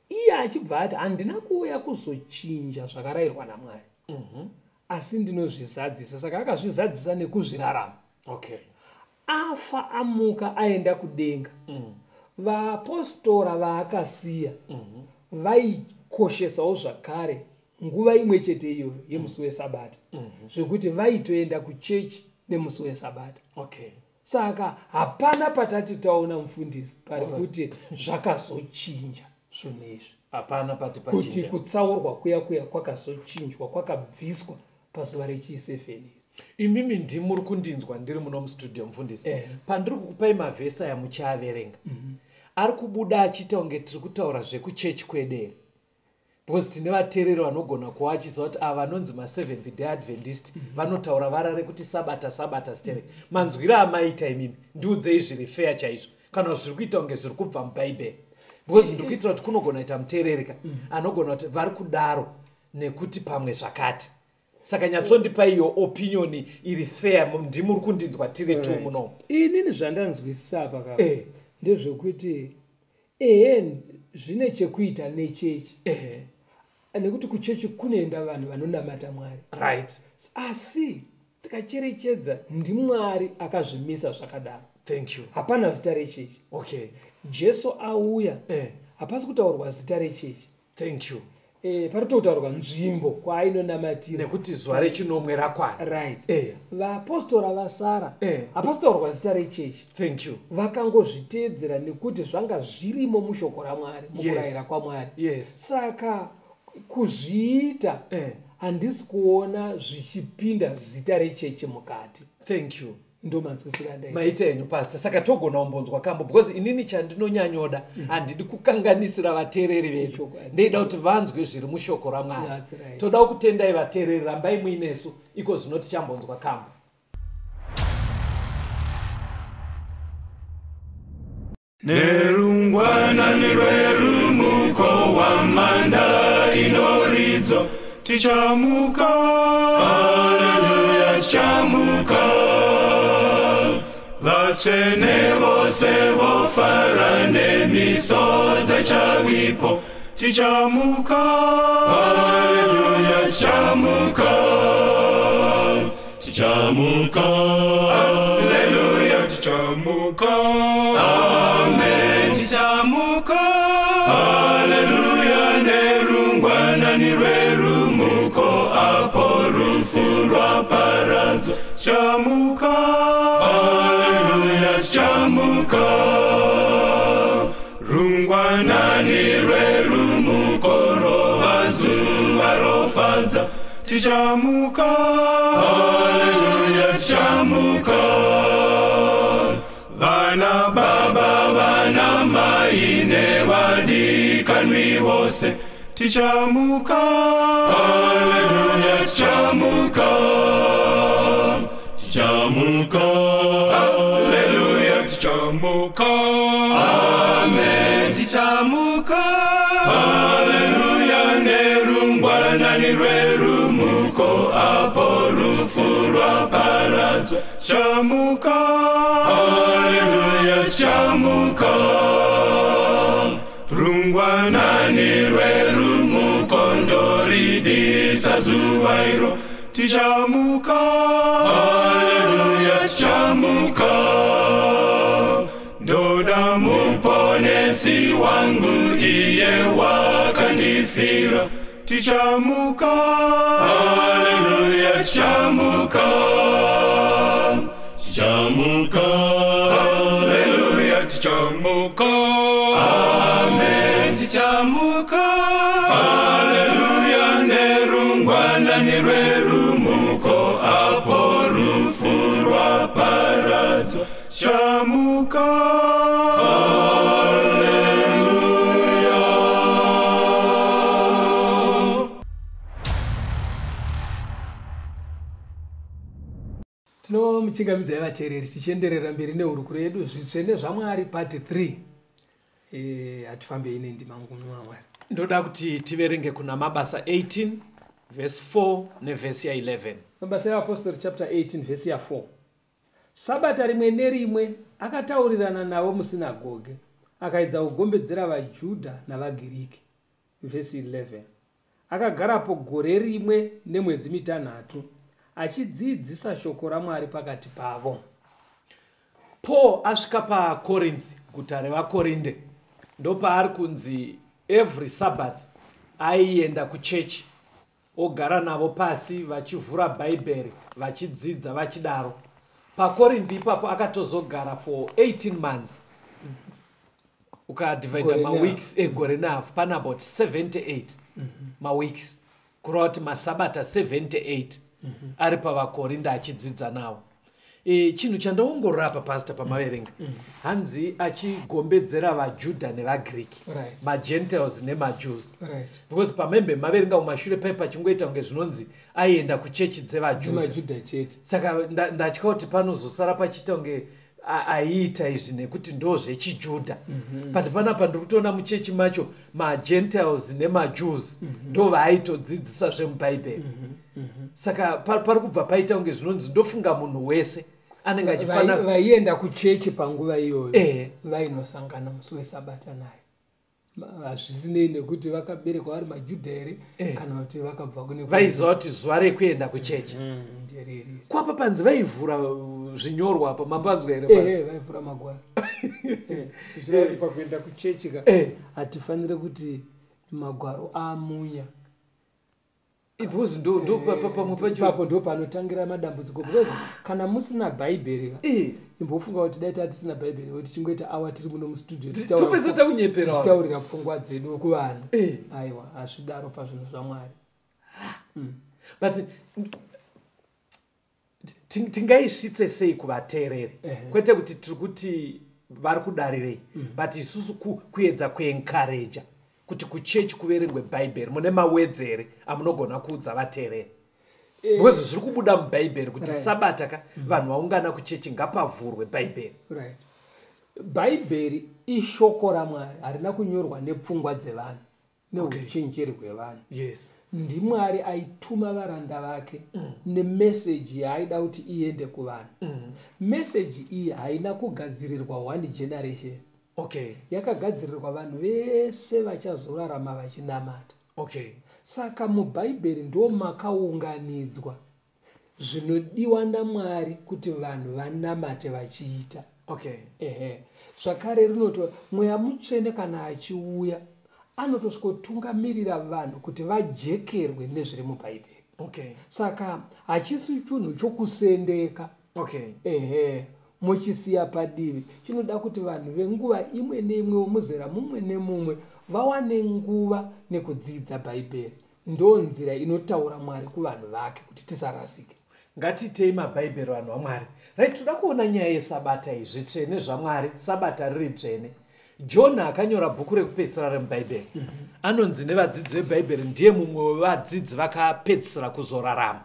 Iye achibva ati, handina kuuya kuzochinja zvakarayirwa naMwari, asi ndinozvizadzisa. Saka akazvizadzisa nekuzvirarama. Okay. Afa, amuka, aenda kudenga, vaapostora vaakasiya vaikoshesawo zvakare nguva imwe chete iyoyo yemusi weSabata, zvekuti vaitoenda kuchechi nemusi weSabata. Okay. Saka hapana patati taona, mufundisi, pari kuti zvakazochinja zvinhu izvi. Hapana pati kuti pachinja. Kutsaurwa kuya kuya kwakazochinjwa, kwakabviswa pazuva rechi7 iri. Imimi ndimuri kundinzwa ndiri muno mustudio, mufundisi. Pandiri kukupai mavhesi aya muchiaverenga, ari kubuda achiita kunge tiri kutaura zvekuchechi kwedu here? Because tine vateereri vanogona kuva achiziva kuti ava vanonzi maSeventh Day Adventist vanotaura vara rekuti sabata, sabata sterek. Manzwiro amaita imimi, ndiudzei zviri feya chaizvo kana zviri kuita kunge zviri kubva mubhaibheri, because ndiri kuitira kuti kunogona kuita muteererika anogona kuti vari kudaro nekuti pamwe zvakati. Saka nyatsondipai iyo opinion iri fair. Ndimuri kundinzwa tiri tu munomu. Inini zvandanzwisisa apa ka ndezvekuti ehe, zvine chekuita nechechi, nekuti kuchechi kunoenda vanhu vanonamata Mwari. Asi tikacherechedza, ndiMwari akazvimisa zvakadaro. Thank you. Hapana zita rechechi. Jesu auya, hapasi kutaurwa zita rechechi. Thank you. Pari totaurwa nzvimbo kwaainonamatira. Nekuti zuva rechinomwe rakwana. Right. Vaapostora vasara, hapasi kutaurwa zita rechechi. Thank you. Vakangozviteedzera nekuti zvanga zvirimo mushoko raMwari, mukurayira kwaMwari. Saka kuzviita, handisi kuona zvichipinda zita rechechi mukati. Thank you. Ndo manzwisiro andaita. Maita henyu, pastor. Saka togona kumbonzwa kambo, because inini chandinonyanyoda, handidi kukanganisira vateereri vedu. Chokwadi. Ndeida kuti vanzwe zviri mushoko raMwari. That's right. Toda kutendai vateereri, rambai muinesu iko zvino tichambonzwa kambo. Nerungwanani rwerumuko wamanda inoridzwa, tichamuka, haleluya, tichamuka. Vatsvene vose vofara nemisodzi chavipo, tichamuka, haleluya, tichamuka, tichamuka, haleluya, tichamuka, amen, tichamuka, haleluya. Nerungwanani rwerumuko apo rufu rwaparadzwa, tichamuka, haleluya, tichamuka. Rungwanani rwerumuko rova zuva rofadza, tichamuka, haleluya, tichamuka. Vana baba, vana mai nevadikanwi vose, tichamuka, haleluya, tichamuka, tichamuka, haleluya, tichamuka, amen, tichamuka, haleluya. Nerungwanani rwerumuko apo rufu rwaparadzwa, tichamuka, haleluya, tichamuka. Rungwanani rwerumuko ndoridisa zuva iro, tichamuka, haleluya, tichamuka. Ndoda muponesi wangu, iye wakandifira, tichamuka, haleluya, tichamuka, tichamuka, haleluya, tichamuka, amen, tichamuka, haleluya. Nerungwanani rwerumuko apo rufu rwa Tinomuchingamidzai vateereri tichienderera mberi nehurukuro yedu zvitsvene zvaMwari part 3. Hatifambei nendima ngumwamwari. Ndoda kuti tiverenge kuna Mabasa 18 vhesi 4 nevhesi ya11. Mabasa evapostori chapter 18 vhesi ya4. Sabata rimwe nerimwe akataurirana navo musinagoge, akaedza kugombedzera vaJudha navaGiriki. Vhesi 11. Akagarapo gore rimwe nemwedzi mitanhatu achidzidzisa shoko raMwari pakati pavo. Paul asvika paCorinth, guta revaKorinde, ndopaari kunzi every Sabbath aienda kuchechi ogara navo pasi vachivhura Bhaibheri vachidzidza vachidaro. PaCorinth ipapo akatozogara for 18 months. Ukadivhaida maweeks egore nehafu pana about 78 maweeks, kureva kuti masabata 78 ari pavaKorinda achidzidza navo. Chinhu chandaongorora apa, pastor, pamaverenga hanzi achigombedzera vaJudha nevaGiriki, maGentiles nemaJews, because pamembe maverenga mumashure pai pachingoita kunge zvinonzi aienda kuchechi dzevaJudha maJudha chete. Saka ndatya kuti panozosara pachiita kunge aiita izvi nekuti ndo zvechiJudha, but panapa ndiri kutoona muchechi macho maGentiles nemaJews ndo vaaitodzidzisa zvemubhaibheri. Saka pari kubva paita kunge zvinonzi ndofunga munhu wese anenge achifanira Vaienda kuchechi panguva iyoyo vainosangana musi wesabata naye. Hazvisinei nekuti vakaberekwa vari maJudha here kana kuti vakabva kune Vaiziva kuti zuva rekuenda kuchechi nderiri. Kwapa panzi vaivhura zvinyorwa apa, mapanzwa here? Ehe, vaivhura magwaro. Zvireva kuti pakuenda kuchechi ka hatifaniri kuti magwaro amunya. Because ndo pamwe pacho Ipapo ndo panotangira madambudziko, because kana musina bhaibheri ka, imbofunga kuti dai tatisina bhaibheri kuti tichingoita awa tiri muno mustudio Topedza takunyepera vanhu. tichitaurira pfungwa dzedu kuvanhu. Aiwa, hazvidaro pazvinhu zvaMwari. But tingaisvitse sei kuvateereri? Kwete kuti tiri kuti vari kudarirei, but isusu kuedza kuencouraja kuti kuchechi kuverengwe bhaibheri, mune mawedzere amunogona kuudza vateereri? Because zviri kubuda mubhaibheri kuti sabata ka vanhu vaungana kuchechi ngapavhurwe bhaibheri. Right, bhaibheri ishoko raMwari, harina kunyorwa nepfungwa dzevanhu neuchenjeri hwevanhu. NdiMwari aituma varanda vake nemeseji yaaida kuti iende kuvanhu. Meseji iyi haina kugadzirirwa one generation, yakagadzirirwa vanhu vese vachazorarama vachinamata. Saka mubhaibheri ndo makaunganidzwa zvinodiwa naMwari kuti vanhu vanamate vachiita. Ehe, zvakare rinoti Mweya Mutsvene kana achiuya anotosvikotungamirira vanhu kuti vajekerwe nezviri mubhaibheri. Saka hachisi chinhu chokusendeka ehe muchisiya padivi. Chinoda kuti vanhu venguva imwe neimwe, womuzera mumwe nemumwe, vawane nguva nekudzidza bhaibheri. Ndo nzira inotaura Mwari kuvanhu vake kuti tisarasike. Ngatitei mabhaibheri, vanhu vaMwari. Right, toda kuona nyaya yesabata iyi, zvitsvene zvaMwari, sabata riri dzvene. John akanyora bhuku rekupedzisira remubhaibheri anonzi nevadzidzi vebhaibheri ndiye mumwe wevadzidzi vakapedzisira kuzorarama.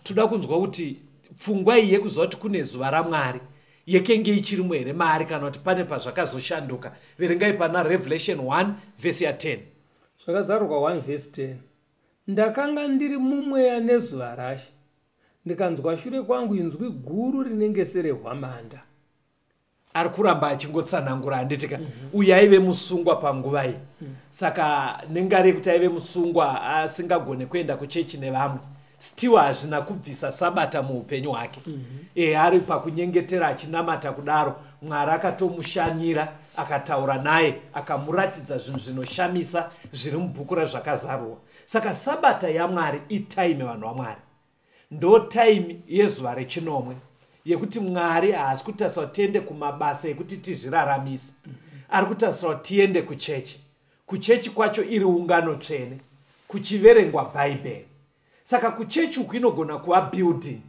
Toda kunzwa kuti pfungwa iyi yekuziva kuti kune zuva raMwari yekenge ichirimo here maari, kana kuti pane pazvakazoshanduka. Verengai pana Revelation 1 vhesi ya10. Zvakazarurwa 1 vhesi 10. Ndakanga ndiri mumweya nezuva raShe, ndikanzwa shure kwangu inzwi guru rinenge serehwamanda. Ari kuramba achingotsanangura, handitika? Uyu aive musungwa panguva iyi. Saka nengari yekuti aive musungwa asingagone kuenda kuchechi nevamwe, still hazvina kubvisa sabata muupenyu hwake. Ari pakunyengetera achinamata kudaro, Mwari akatomushanyira, akataura naye, akamuratidza zvinhu zvinoshamisa zviri mubhuku rezvakazarurwa. Saka sabata yaMwari itime, vanhu vaMwari, ndo time yezuva rechinomwe yekuti Mwari haasi kutarisa kuti tiende kumabasa ekuti tizviraramise. Ari kutarisa kuti tiende kuchechi, kuchechi kwacho iri ungano tsvene, kuchiverengwa bhaibheri. Saka kuchechi uku inogona kuva building,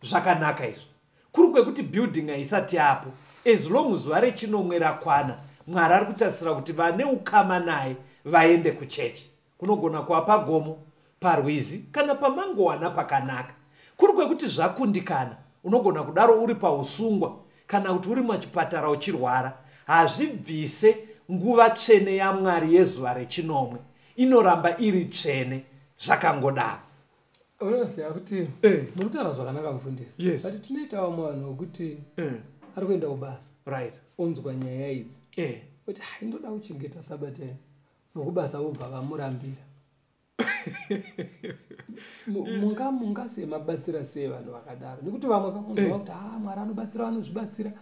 zvakanaka izvo. Kuri kwekuti building haisati yapo, as long zuva rechinomwe rakwana, Mwari ari kutarisira kuti vane ukama naye vaende kuchechi. Kunogona kuva pagomo, parwizi, kana pamangowana pakanaka. Kuri kwekuti zvakundikana, Unogona kudaro uri pausungwa kana kuti uri muchipatara uchirwara. Hazvibvise nguva tsvene yaMwari yezuva rechinomwe, inoramba iri tsvene zvakangodaro. Unoziva kuti muri kutaura zvakanaka, mufundisi. Yes. But tinoita vamwe vanhu vokuti ari kuenda kubasa, onzwa nyaya idzi, kuti hai, ndoda kuchengeta sabata iyi, nokubasa vobva vamurambira. Mungasei mabatsira sei vanhu vakadaro? Nekuti vamwe kamunzwa kuti ha, Mwari anobatsira vanozvibatsira.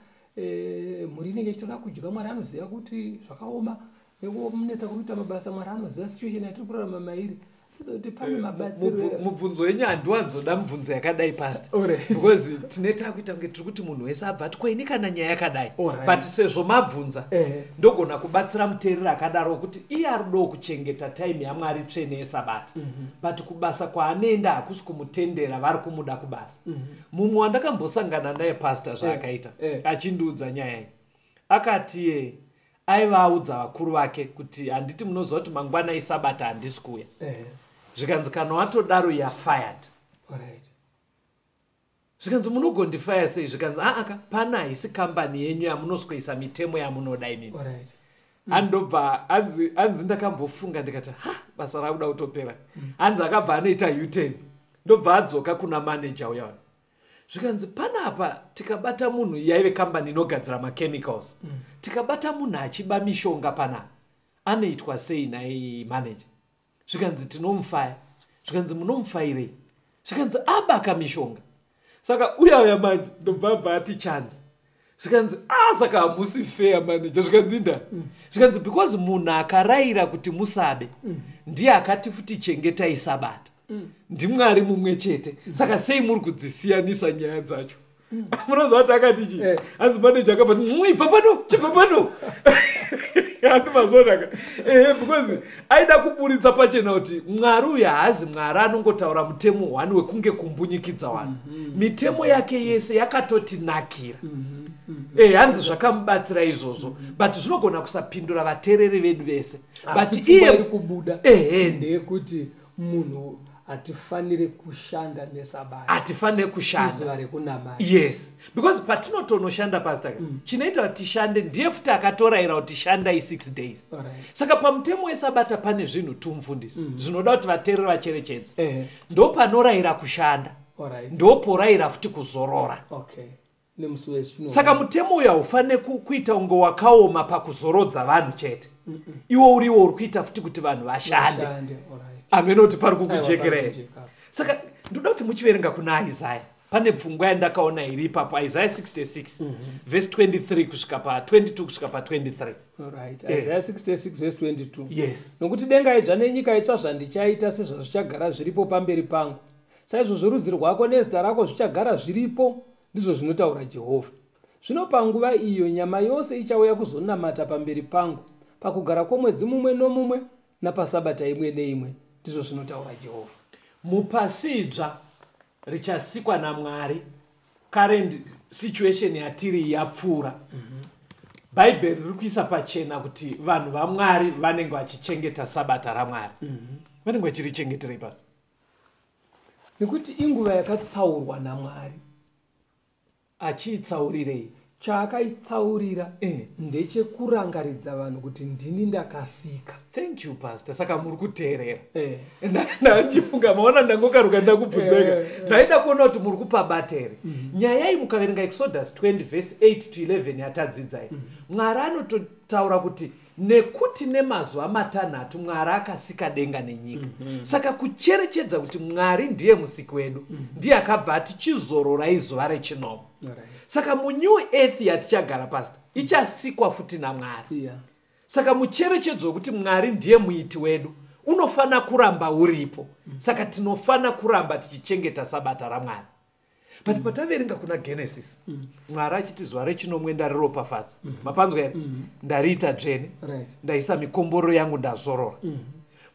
Mhuri inenge ichitoda kudya, Mwari anoziva kuti zvakaoma nekumunetsa kuri kuita mabasa, Mwari anoziva situation yatiri kurarama mairi, kuti pane mabatsiro. Mubvunzo wenyu handiwanzoda mubvunzo yakadai, pastor, because tine takuita kunge tiri kuti munhu wese abva ati kwaini kana nyaya yakadai. But sezvo mabvunza, ndogona kubatsira muteereri akadaro kuti iye aridawo kuchengeta time yaMwari tsvene yesabata, but kubasa kwaanoenda hakusi kumutendera, vari kumuda kubasa. Mumwe wandakambosangana naye, pastor, zvaakaita, achindiudza nyaya iyi, akati aiva audza vakuru vake kuti, "Handiti munoziva kuti mangwana isabata, handisi kuuya." Zvikanzi, "Kana watodaro, you're fired." Zvikanzi, "Munogondifaya sei?" Zvikanzi, "Aaka, pana haisi kambani yenyu yamunoswisa mitemo yamunoda imimi." Andobva anzi, "Ndakambofunga ndikati, ha, basa rakuda kutopera." Hanzi akabva anoita U-turn, ndobva adzoka kuna maneja uya. Zvikanzi, "Panapa tikabata munhu," yaive kambani inogadzira machemicals, "tikabata munhu achiba mishonga panapa, anoitwa sei nai maneja?" Zvikanzi, "Tinomufaya." Zvikanzi, "Munomufayirei?" Zvikanzi, "Abaka mishonga." Saka uya uya manje ndobva abva ati chanzi. Zvikanzi, "A, saka hamusi fair, manager." Zvikanzi, "Inda?" Zvikanzi, "Because munhu akarayira kuti musabe ndiye akati futi chengetai sabata. NdiMwari mumwe chete. Saka sei muri kudzisiyanisa nyaya dzacho?" Munoziva kuti akati chii? Hanzi manager akabva ti, "Ibva pano, chibva pano." Handi mazvonaka? Ehe, because aida kuburitsa pachena kuti Mwari uyu haazi Mwari anongotaura mutemo one wekunge kumbunyikidza vanhu. Mitemo yake yese yakatotinakira. Hanzi zvakamubatsira izvozvo, but zvinogona kusapindura vateereri vedu vese. Asi But pfungwa iri iye kubuda ndeyekuti munhu hatifaniri kushanda nesabata. Hatifaniri kushanda. Izuva rekunamata. Yes, because patinotonoshanda, pastor, chinoita kuti tishande ndiye futi akatorayira kuti shandai 6 days. Saka pamutemo wesabata pane zvinhu tumufundisi zvinoda kuti vateereri vacherechedze. Ndo panorayira kushanda, ndoporayira futi kuzorora. Okay, nemusi wechino. Saka mutemo uyu haufaniri kuita kunge wakaoma pakuzorodza vanhu chete, iwo uriwo uri kuita futi kuti vanhu vashande. Vashande, alright. Hamene kuti pari Aiwa, kukujekera here? pari kujeka. Saka ndoda kuti muchiverenga kuna Isaya, pane pfungwa yandakaona iri ipapo, Isaya 66 vhesi 23 kusvika pa22 kusvika pa23. Alright. Isaiah 66 verse 22. Yes. Nokuti denga idzva nenyika itsva zvandichaita sezvazvichagara zviripo pamberi pangu, saizvozvo rudzi rwako nezita rako zvichagara zviripo, ndizvo zvinotaura Jehovha. Zvino panguva iyo nyama yose ichauya kuzonamata pamberi pangu, pakugara kwomwedzi mumwe nomumwe napasabata imwe neimwe, ndizvo zvinotaura Jehovha. Mupasi idzva richasikwa naMwari, current situation yatiri yapfuura, Bhaibheri riri kuisa pachena kuti vanhu vaMwari vanenge vachichengeta sabata raMwari. Vanenge vachirichengeterei, pasi? Nekuti inguva yakatsaurwa naMwari. Achiitsaurirei? Chaakaitsaurira ndechekurangaridza vanhu kuti ndini ndakasika. Thank you, pastor. Saka muri kuteerera. Eh. Ndachifunga maona ndangokaruka ndakubvunzeka. Ndaida kuona kuti muri kupabata here nyaya iyi. Mukaverenga Exodus 20 vhesi 8 to 11 yatadzidzai, Mwari anototaura kuti nekuti nemazuva 6 Mwari akasika denga nenyika. Saka kucherechedza kuti Mwari ndiye musiki wedu, ndiye akabva ati chizororai zuva rechinomwe. Saka munew earth yatichagara, pastor, ichasikwa futi naMwari. Saka mucherechedzo wekuti Mwari ndiye muiti wedu unofana kuramba uripo. Saka tinofana kuramba tichichengeta sabata raMwari. But pataverenga kuna Genesis, Mwari achiti zuva rechinomwe ndariropafadza, mapanzwa here? Ndariita dzvene, ndaisa mikomborero yangu, ndazorora.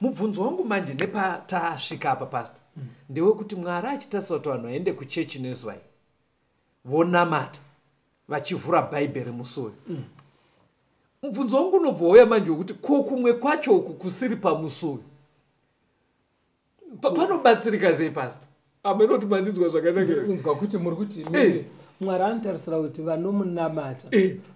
Mubvunzo wangu manje nepatasvika apa, pastor, ndewekuti Mwari achitarisa kuti vanhu vaende kuchechi nezuva iri, vonamata vachivhura Bhaibheri musi uyu, mubvunzo wangu unobva wauya manje wekuti ko kumwe kwacho uku kusiri pamusi uyu, panobatsirika sei, pastor? Amenoti mandinzwa zvakanaka here? Kunzwa kuti muri kuti imimi Mwari anotarisira kuti vanomunamata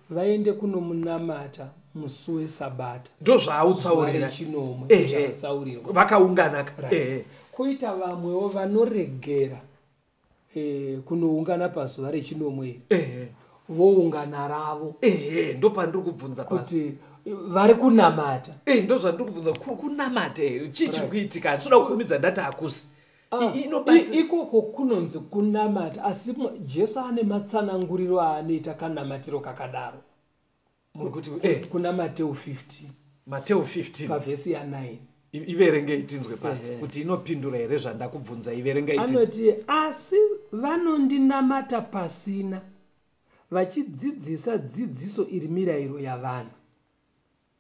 vaende kunomunamata musi weSabata, Ndozvaautsaurira. Chinomwe. Zvaatsaurirwa. Vakaunganaka. Right. Koita vamwewo vanoregera kunoungana pazuva rechinomwe iri, voungana ravo. Ehe, ndopandiri kubvunza pasi. Kuti vari kunamata. Ndo zvandiri kubvunza, kunamata here? Chii chiri kuitika? Handinoda kukurumidza ndati hakusi. Ikoko kunonzi kunamata, asi Jesu ane matsananguriro aanoita kanamatiro kakadaro. Muri kuti Kuna Mateo 15. Mateo 15. Pavhesi ya9. Iverengei tinzwe, pastor, kuti inopindura here zvandakubvunza. Iverengei tinzwe. Anoti, asi vanondinamata pasina, vachidzidzisa dzidziso iri mirayiro yavanhu.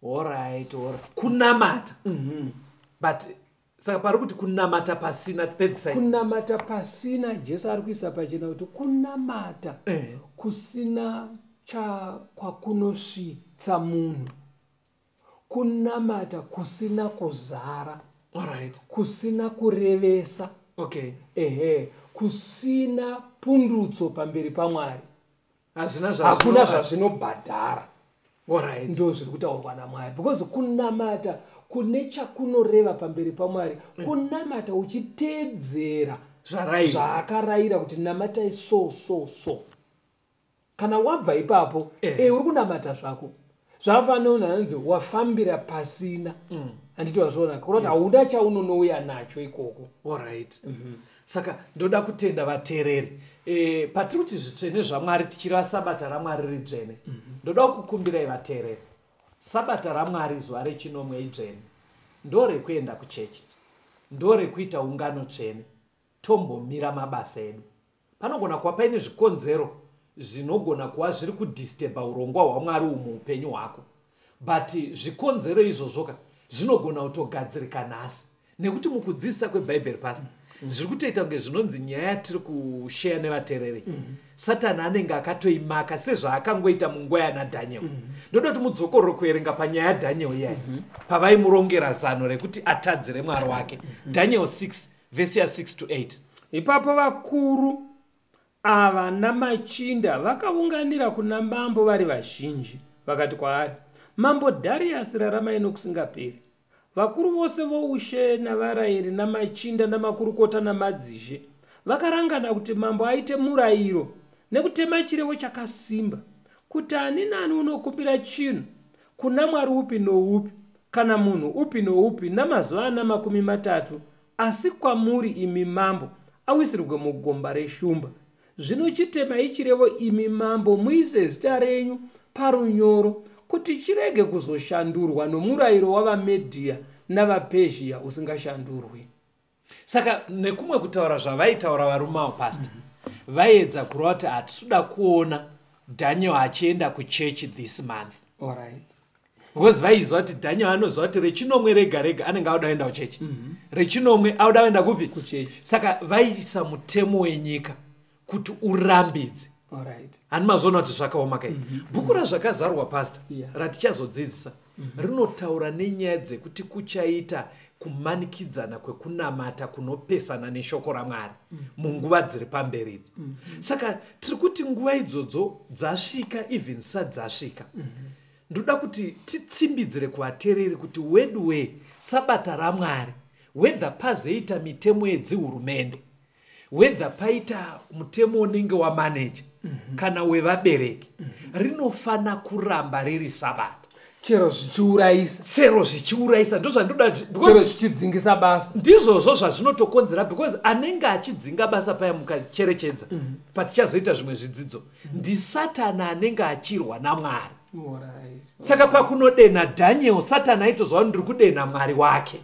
Alright, alright. Kunamata. But saka pari kuti kunamata pasina, pedzisai. Kunamata pasina, Jesu ari kuisa pachena kuti kunamata kusina kwakunosvitsa munhu, kunamata kusina kuzara, kusina kurevesa, kusina pundutso pamberi paMwari. Hazvina. Hakuna zvazvinobhadhara. Ndo zviri kutaurwa naMwari, because kunamata kune chakunoreva pamberi paMwari, kunamata uchiteedzera Zvarayirwa. zvaakarayira kuti namatai so so so. Kana wabva ipapo, uri kunamata zvako, zvakafanana nemunhu anonzi wafambira pasina. Handiti wazviona? Kureva kuti hauna chaunonouya nacho ikoko. Alright. Saka ndoda kutenda vateereri. Patiri kuti zvitsvene zvaMwari, tichireva sabata raMwari ridzvene, ndoda kukumbirai vateereri, sabata raMwari zuva rechinomwe idzvene, ndorekuenda kuchechi, ndorekuita ungano tsvene, tombomira mabasa edu. Panogona kuva paine zvikonzero zvinogona kuva zviri kudisturba urongwa hwaMwari umu muupenyu hwako, but zvikonzero izvozvoka zvinogona kutogadzirika nhasi, nekuti mukudzidzisa kwebhaibheri, pasi zviri kutoita kunge zvinonzi nyaya yatiri kusheya nevateereri, Satani anenge akatoimaka sezvaakangoita munguva yana Daniel. Ndoda kuti mudzokororo kuverenga panyaya yaDaniel iyai, pavaimurongera zano rekuti atadzire Mwari wake. Daniel 6 vhesi ya6 to 8. Ipapo vakuru ava namachinda vakaunganira kuna mambo vari vazhinji, vakati kwaari, "Mambo Dhariasi, raramai nokusingaperi. Vakuru vose voushe navarayiri namachinda namakurukota namadzishe vakarangana kuti mambo aite murayiro nekutema chirevo chakasimba kuti ani nani unokumbira chinhu kuna mwari upi noupi kana munhu upi noupi namazuva ana 30, asi kwamuri imi mambo, awisirwe mugomba reshumba. Zvino chitemai chirevo imi mambo, muise zita renyu parunyoro, kuti chirege kuzoshandurwa nomurayiro wavaMedhia navaPezhia usingashandurwi." Saka nekumwe kutaura, zvavaitaura varume avo, pastor, vaiedza kureva kuti hatisuda kuona Daniel achienda kuchechi this month, because vaiziva kuti Daniel anoziva kuti rechinomwe rega rega anenge auda kuenda kuchechi. Rechinomwe auda kuenda kupi? Kuchechi. Saka vaiisa mutemo wenyika kuti urambidze. Hani mazoona kuti zvakaoma kai? Bhuku raZvakazarwa, pastor, ratichazodzidzisa, rinotaura nenyaya dzekuti kuchaita kumanikidzana kwekunamata kunopesana neshoko raMwari munguva dziri pamberi idzi. Saka tiri kuti nguva idzodzo dzasvika, even sadzasvika. Ndoda kuti titsimbidzire kuvateereri kuti weduwe, sabata raMwari, whether pazoita mitemo yedzihurumende, whether paita mutemo unenge wamaneja kana wevabereki, rinofana kuramba riri sabata. Chero zvichiurayisa. Chero zvichiurayisa, ndozvandoda. Chero zvichidzingisa basa. Ndizvozvo zvazvinotokonzera, because anenge achidzinga basa paya, mukacherechedza patichazoita zvimwe zvidzidzo, ndisatani anenge achirwa naMwari. Saka pakunodenha Daniel, Satani aitozva kuti ndiri kudenha Mwari wake.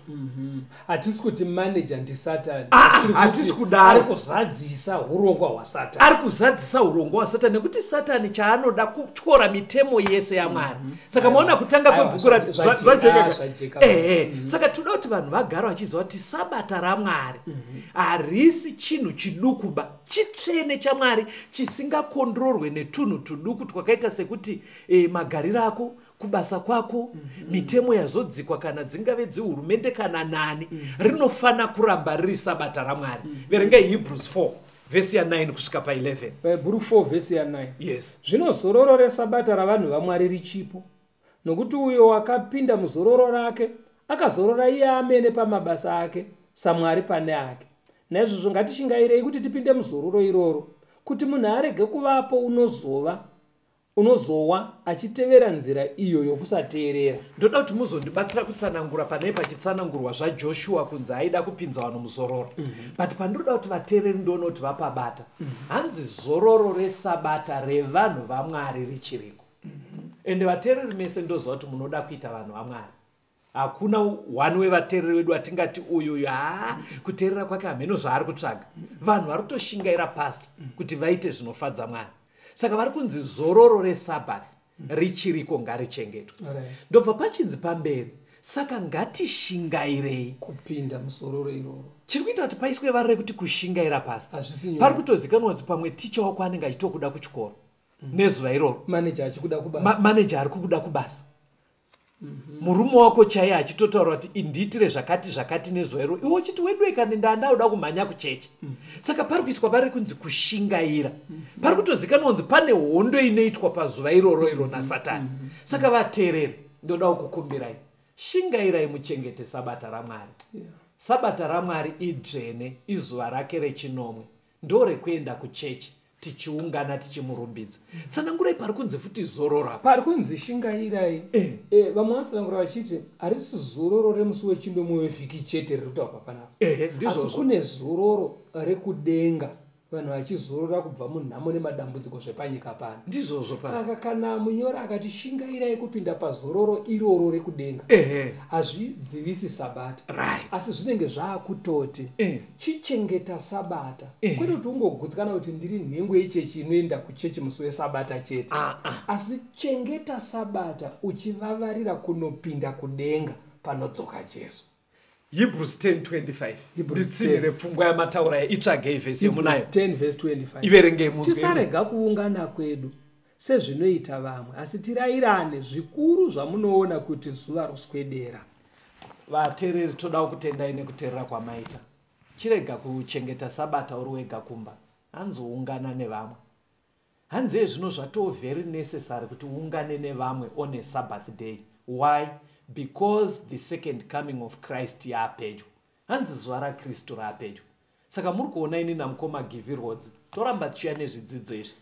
Hatisi kuti maneja ndisatani. Ah, hatisi kudaro. Ari kuzadzisa urongwa hwasatani. Ari kuzadzisa urongwa hwasatani, nekuti Satani chaanoda kutyora mitemo yese yaMwari. Saka maona kutanga Aiwa, kwebhuku zvajeka. Zvajeka. Zvajeka. Ehe, saka toda kuti vanhu vagare vachiziva kuti sabata raMwari harisi chinhu chidukuba, chitsvene chaMwari chisingakondrorwe netunhu tuduku twakaita sekuti magariro ako. Kubasa kwako, mitemo yazodzikwa kana dzingave dzehurumende kana nani, rinofana kuramba riri sabata raMwari. Verengai Hebrews 4 vhesi ya9 kusvika pa11. Hebrew 4 vhesi ya9. Yes. Zvino zororo resabata ravanhu vaMwari richipo, nokuti uyo wakapinda muzororo rake akazorora iye amene pamabasa ake, saMwari pane ake. Naizvozvo ngatishingairei kuti tipinde muzororo iroro, kuti munhu arege kuvapo unozowa achitevera nzira iyo yokusateerera. Ndoda kuti muzondibatsira kutsanangura panei pachitsanangurwa zvaJoshua kunzi aida kupinza vanhu muzororo. But pandinoda kuti vateereri ndoona kuti vapabata. Hanzi zororo resabata revanhu vaMwari richiriko. Ende vateereri mese ndoziva kuti munoda kuita vanhu vaMwari. Hakuna one wevateereri vedu atingati uyuyu haa kuteerera kwake hameno zvaari kutsvaga. Vanhu vari kutoshingaira past kuti vaite zvinofadza Mwari. Saka vari kunzi zororo resabhath richiriko, ngarichengetwe. Ndobva pachinzi pamberi, saka ngatishingairei kupinda muzororo iroro. Chiri kuita kuti paiswe vara rekuti kushingaira pasi, Hazvisi nyore. pari kutozikanwa kuti pamwe ticha wako anenge achitokuda kuchikoro nezuva iroro, maneja achikuda kubasa, maneja ari kukuda kubasa, murume wako chaiye achitotaura kuti indiitire zvakati zvakati nezuva iroro, iwe uchiti wedwe kani ndandauda kumhanya kuchechi. Saka pari kuiswa vari kunzi kushingaira. Pari kutozikanwa kunzi pane hondo inoitwa pazuva iroro iro naSatani. Saka vateereri, ndoda kukukumbirai, shingairai muchengete sabata raMwari. Sabata raMwari idzvene, izuva rake rechinomwe, ndorekuenda kuchechi tichiungana tichimurumbidza. Tsanangurai pari kunzi futi zororo apa. Pari kunzi shingairai. Vamwe vanotsanangura vachiti harisi zororo remusi wechinomwe wevhiki chete riri kutaurwa panapa, asi Ndizvozvo. kune zororo rekudenga, vanhu vachizorora kubva munhamo nemadambudziko zvepanyika pano. Ndizvozvo pasi. Saka kana munyori akati shingairai kupinda pazororo iroro rekudenga, hazvidzivisi sabata, asi zvinenge zvaakutoti chichengeta sabata, kwete kuti ungogutsikana kuti ndiri nhengo yechechi inoenda kuchechi musi wesabata chete, asi chengeta sabata uchivavarira kunopinda kudenga panodzoka Jesu. Hebrews 10:25. Hebrews Nditsinhire 10. pfungwa yamataura itsvagei vhesi yemunayo. 10 verse 25. Iverengei munzwe. Tisarega kuungana kwedu sezvinoita vamwe, asi tirayirane, zvikuru zvamunoona kuti zuva roswedera. Vateereri, toda kutendai nekuteerera kwamaita. Chirega kuchengeta sabata uri wega kumba, hanzi ungana nevamwe. Hanzi ezvino zvatoo very necessary kuti uungane nevamwe on a Sabbath day. Why? Because the second coming of Christ yaapedyo. Hanzi zuva raKristu raapedyo. Saka muri kuona ini namukoma Givi Rhodzi toramba tichiuya nezvidzidzo izvi.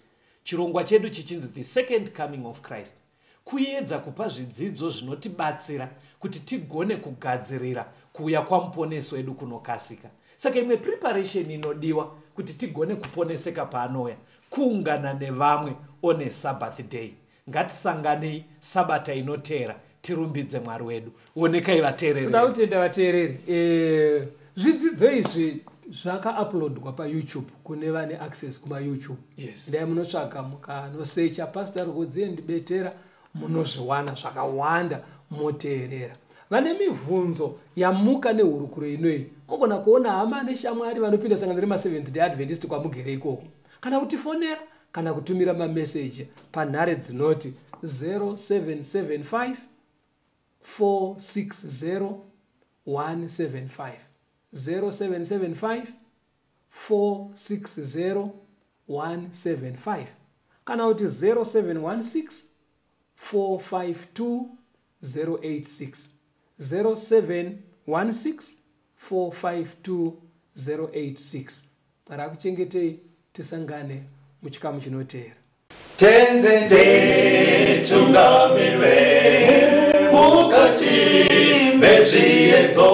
Chirongwa chedu chichinzi the second coming of Christ, kuedza kupa zvidzidzo zvinotibatsira kuti tigone kugadzirira kuuya kwamuponesi wedu kunokasika. Saka imwe preparation inodiwa kuti tigone kuponeseka paanouya, kuungana nevamwe on a Sabbath day. Ngatisanganei sabata inoteera tirumbidze Mwari wedu. Onekai vateereri. Toda kutenda vateereri. Zvidzidzo izvi zvakauploadwa paYouTube kune vane access kumaYouTube. Ndai munotsvaga, mukanosecha Pastor Rwodzi and Betera, munozviwana zvakawanda, moteerera. Vane mibvunzo yamuka nehurukuro inoyi, mugona kuona hama neshamwari vanopinda sangano remaSeventh Day Adventist kwamugere ikoko, kana kutifonera kana kutumira mameseji panhare dzinoti 0775 460 175, 0775 460 175, kana kuti 0716 452 086, 0716 452 086. Rakuchengetei, tisangane muchikamu chinoteera. Tenzi nditungamire mukati mezviedzo,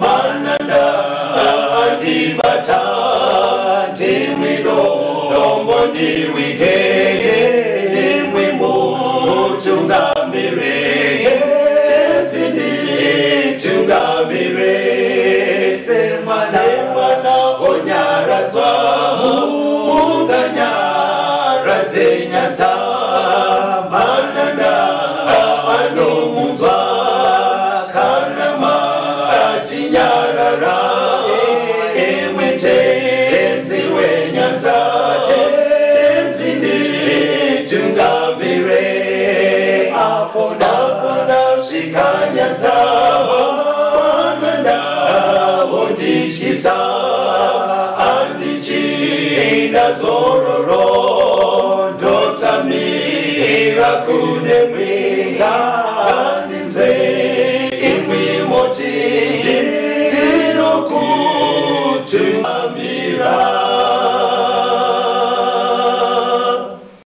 mananda andibata, ndimwi dombo ndiwige, ndimwi mutungamire. Tenzi nditungamire semwana onyaradzwa, munganyaradze nyanza, mananda anomunzwa kana matinyarara, imwe Tenzi wenyanza. Tenzi nditungamire. Chikanyadza mananda vondityisa, handichina zororo, ndotsamira kune mwenga. Ngandinzwe imwi moti ndinokutuma.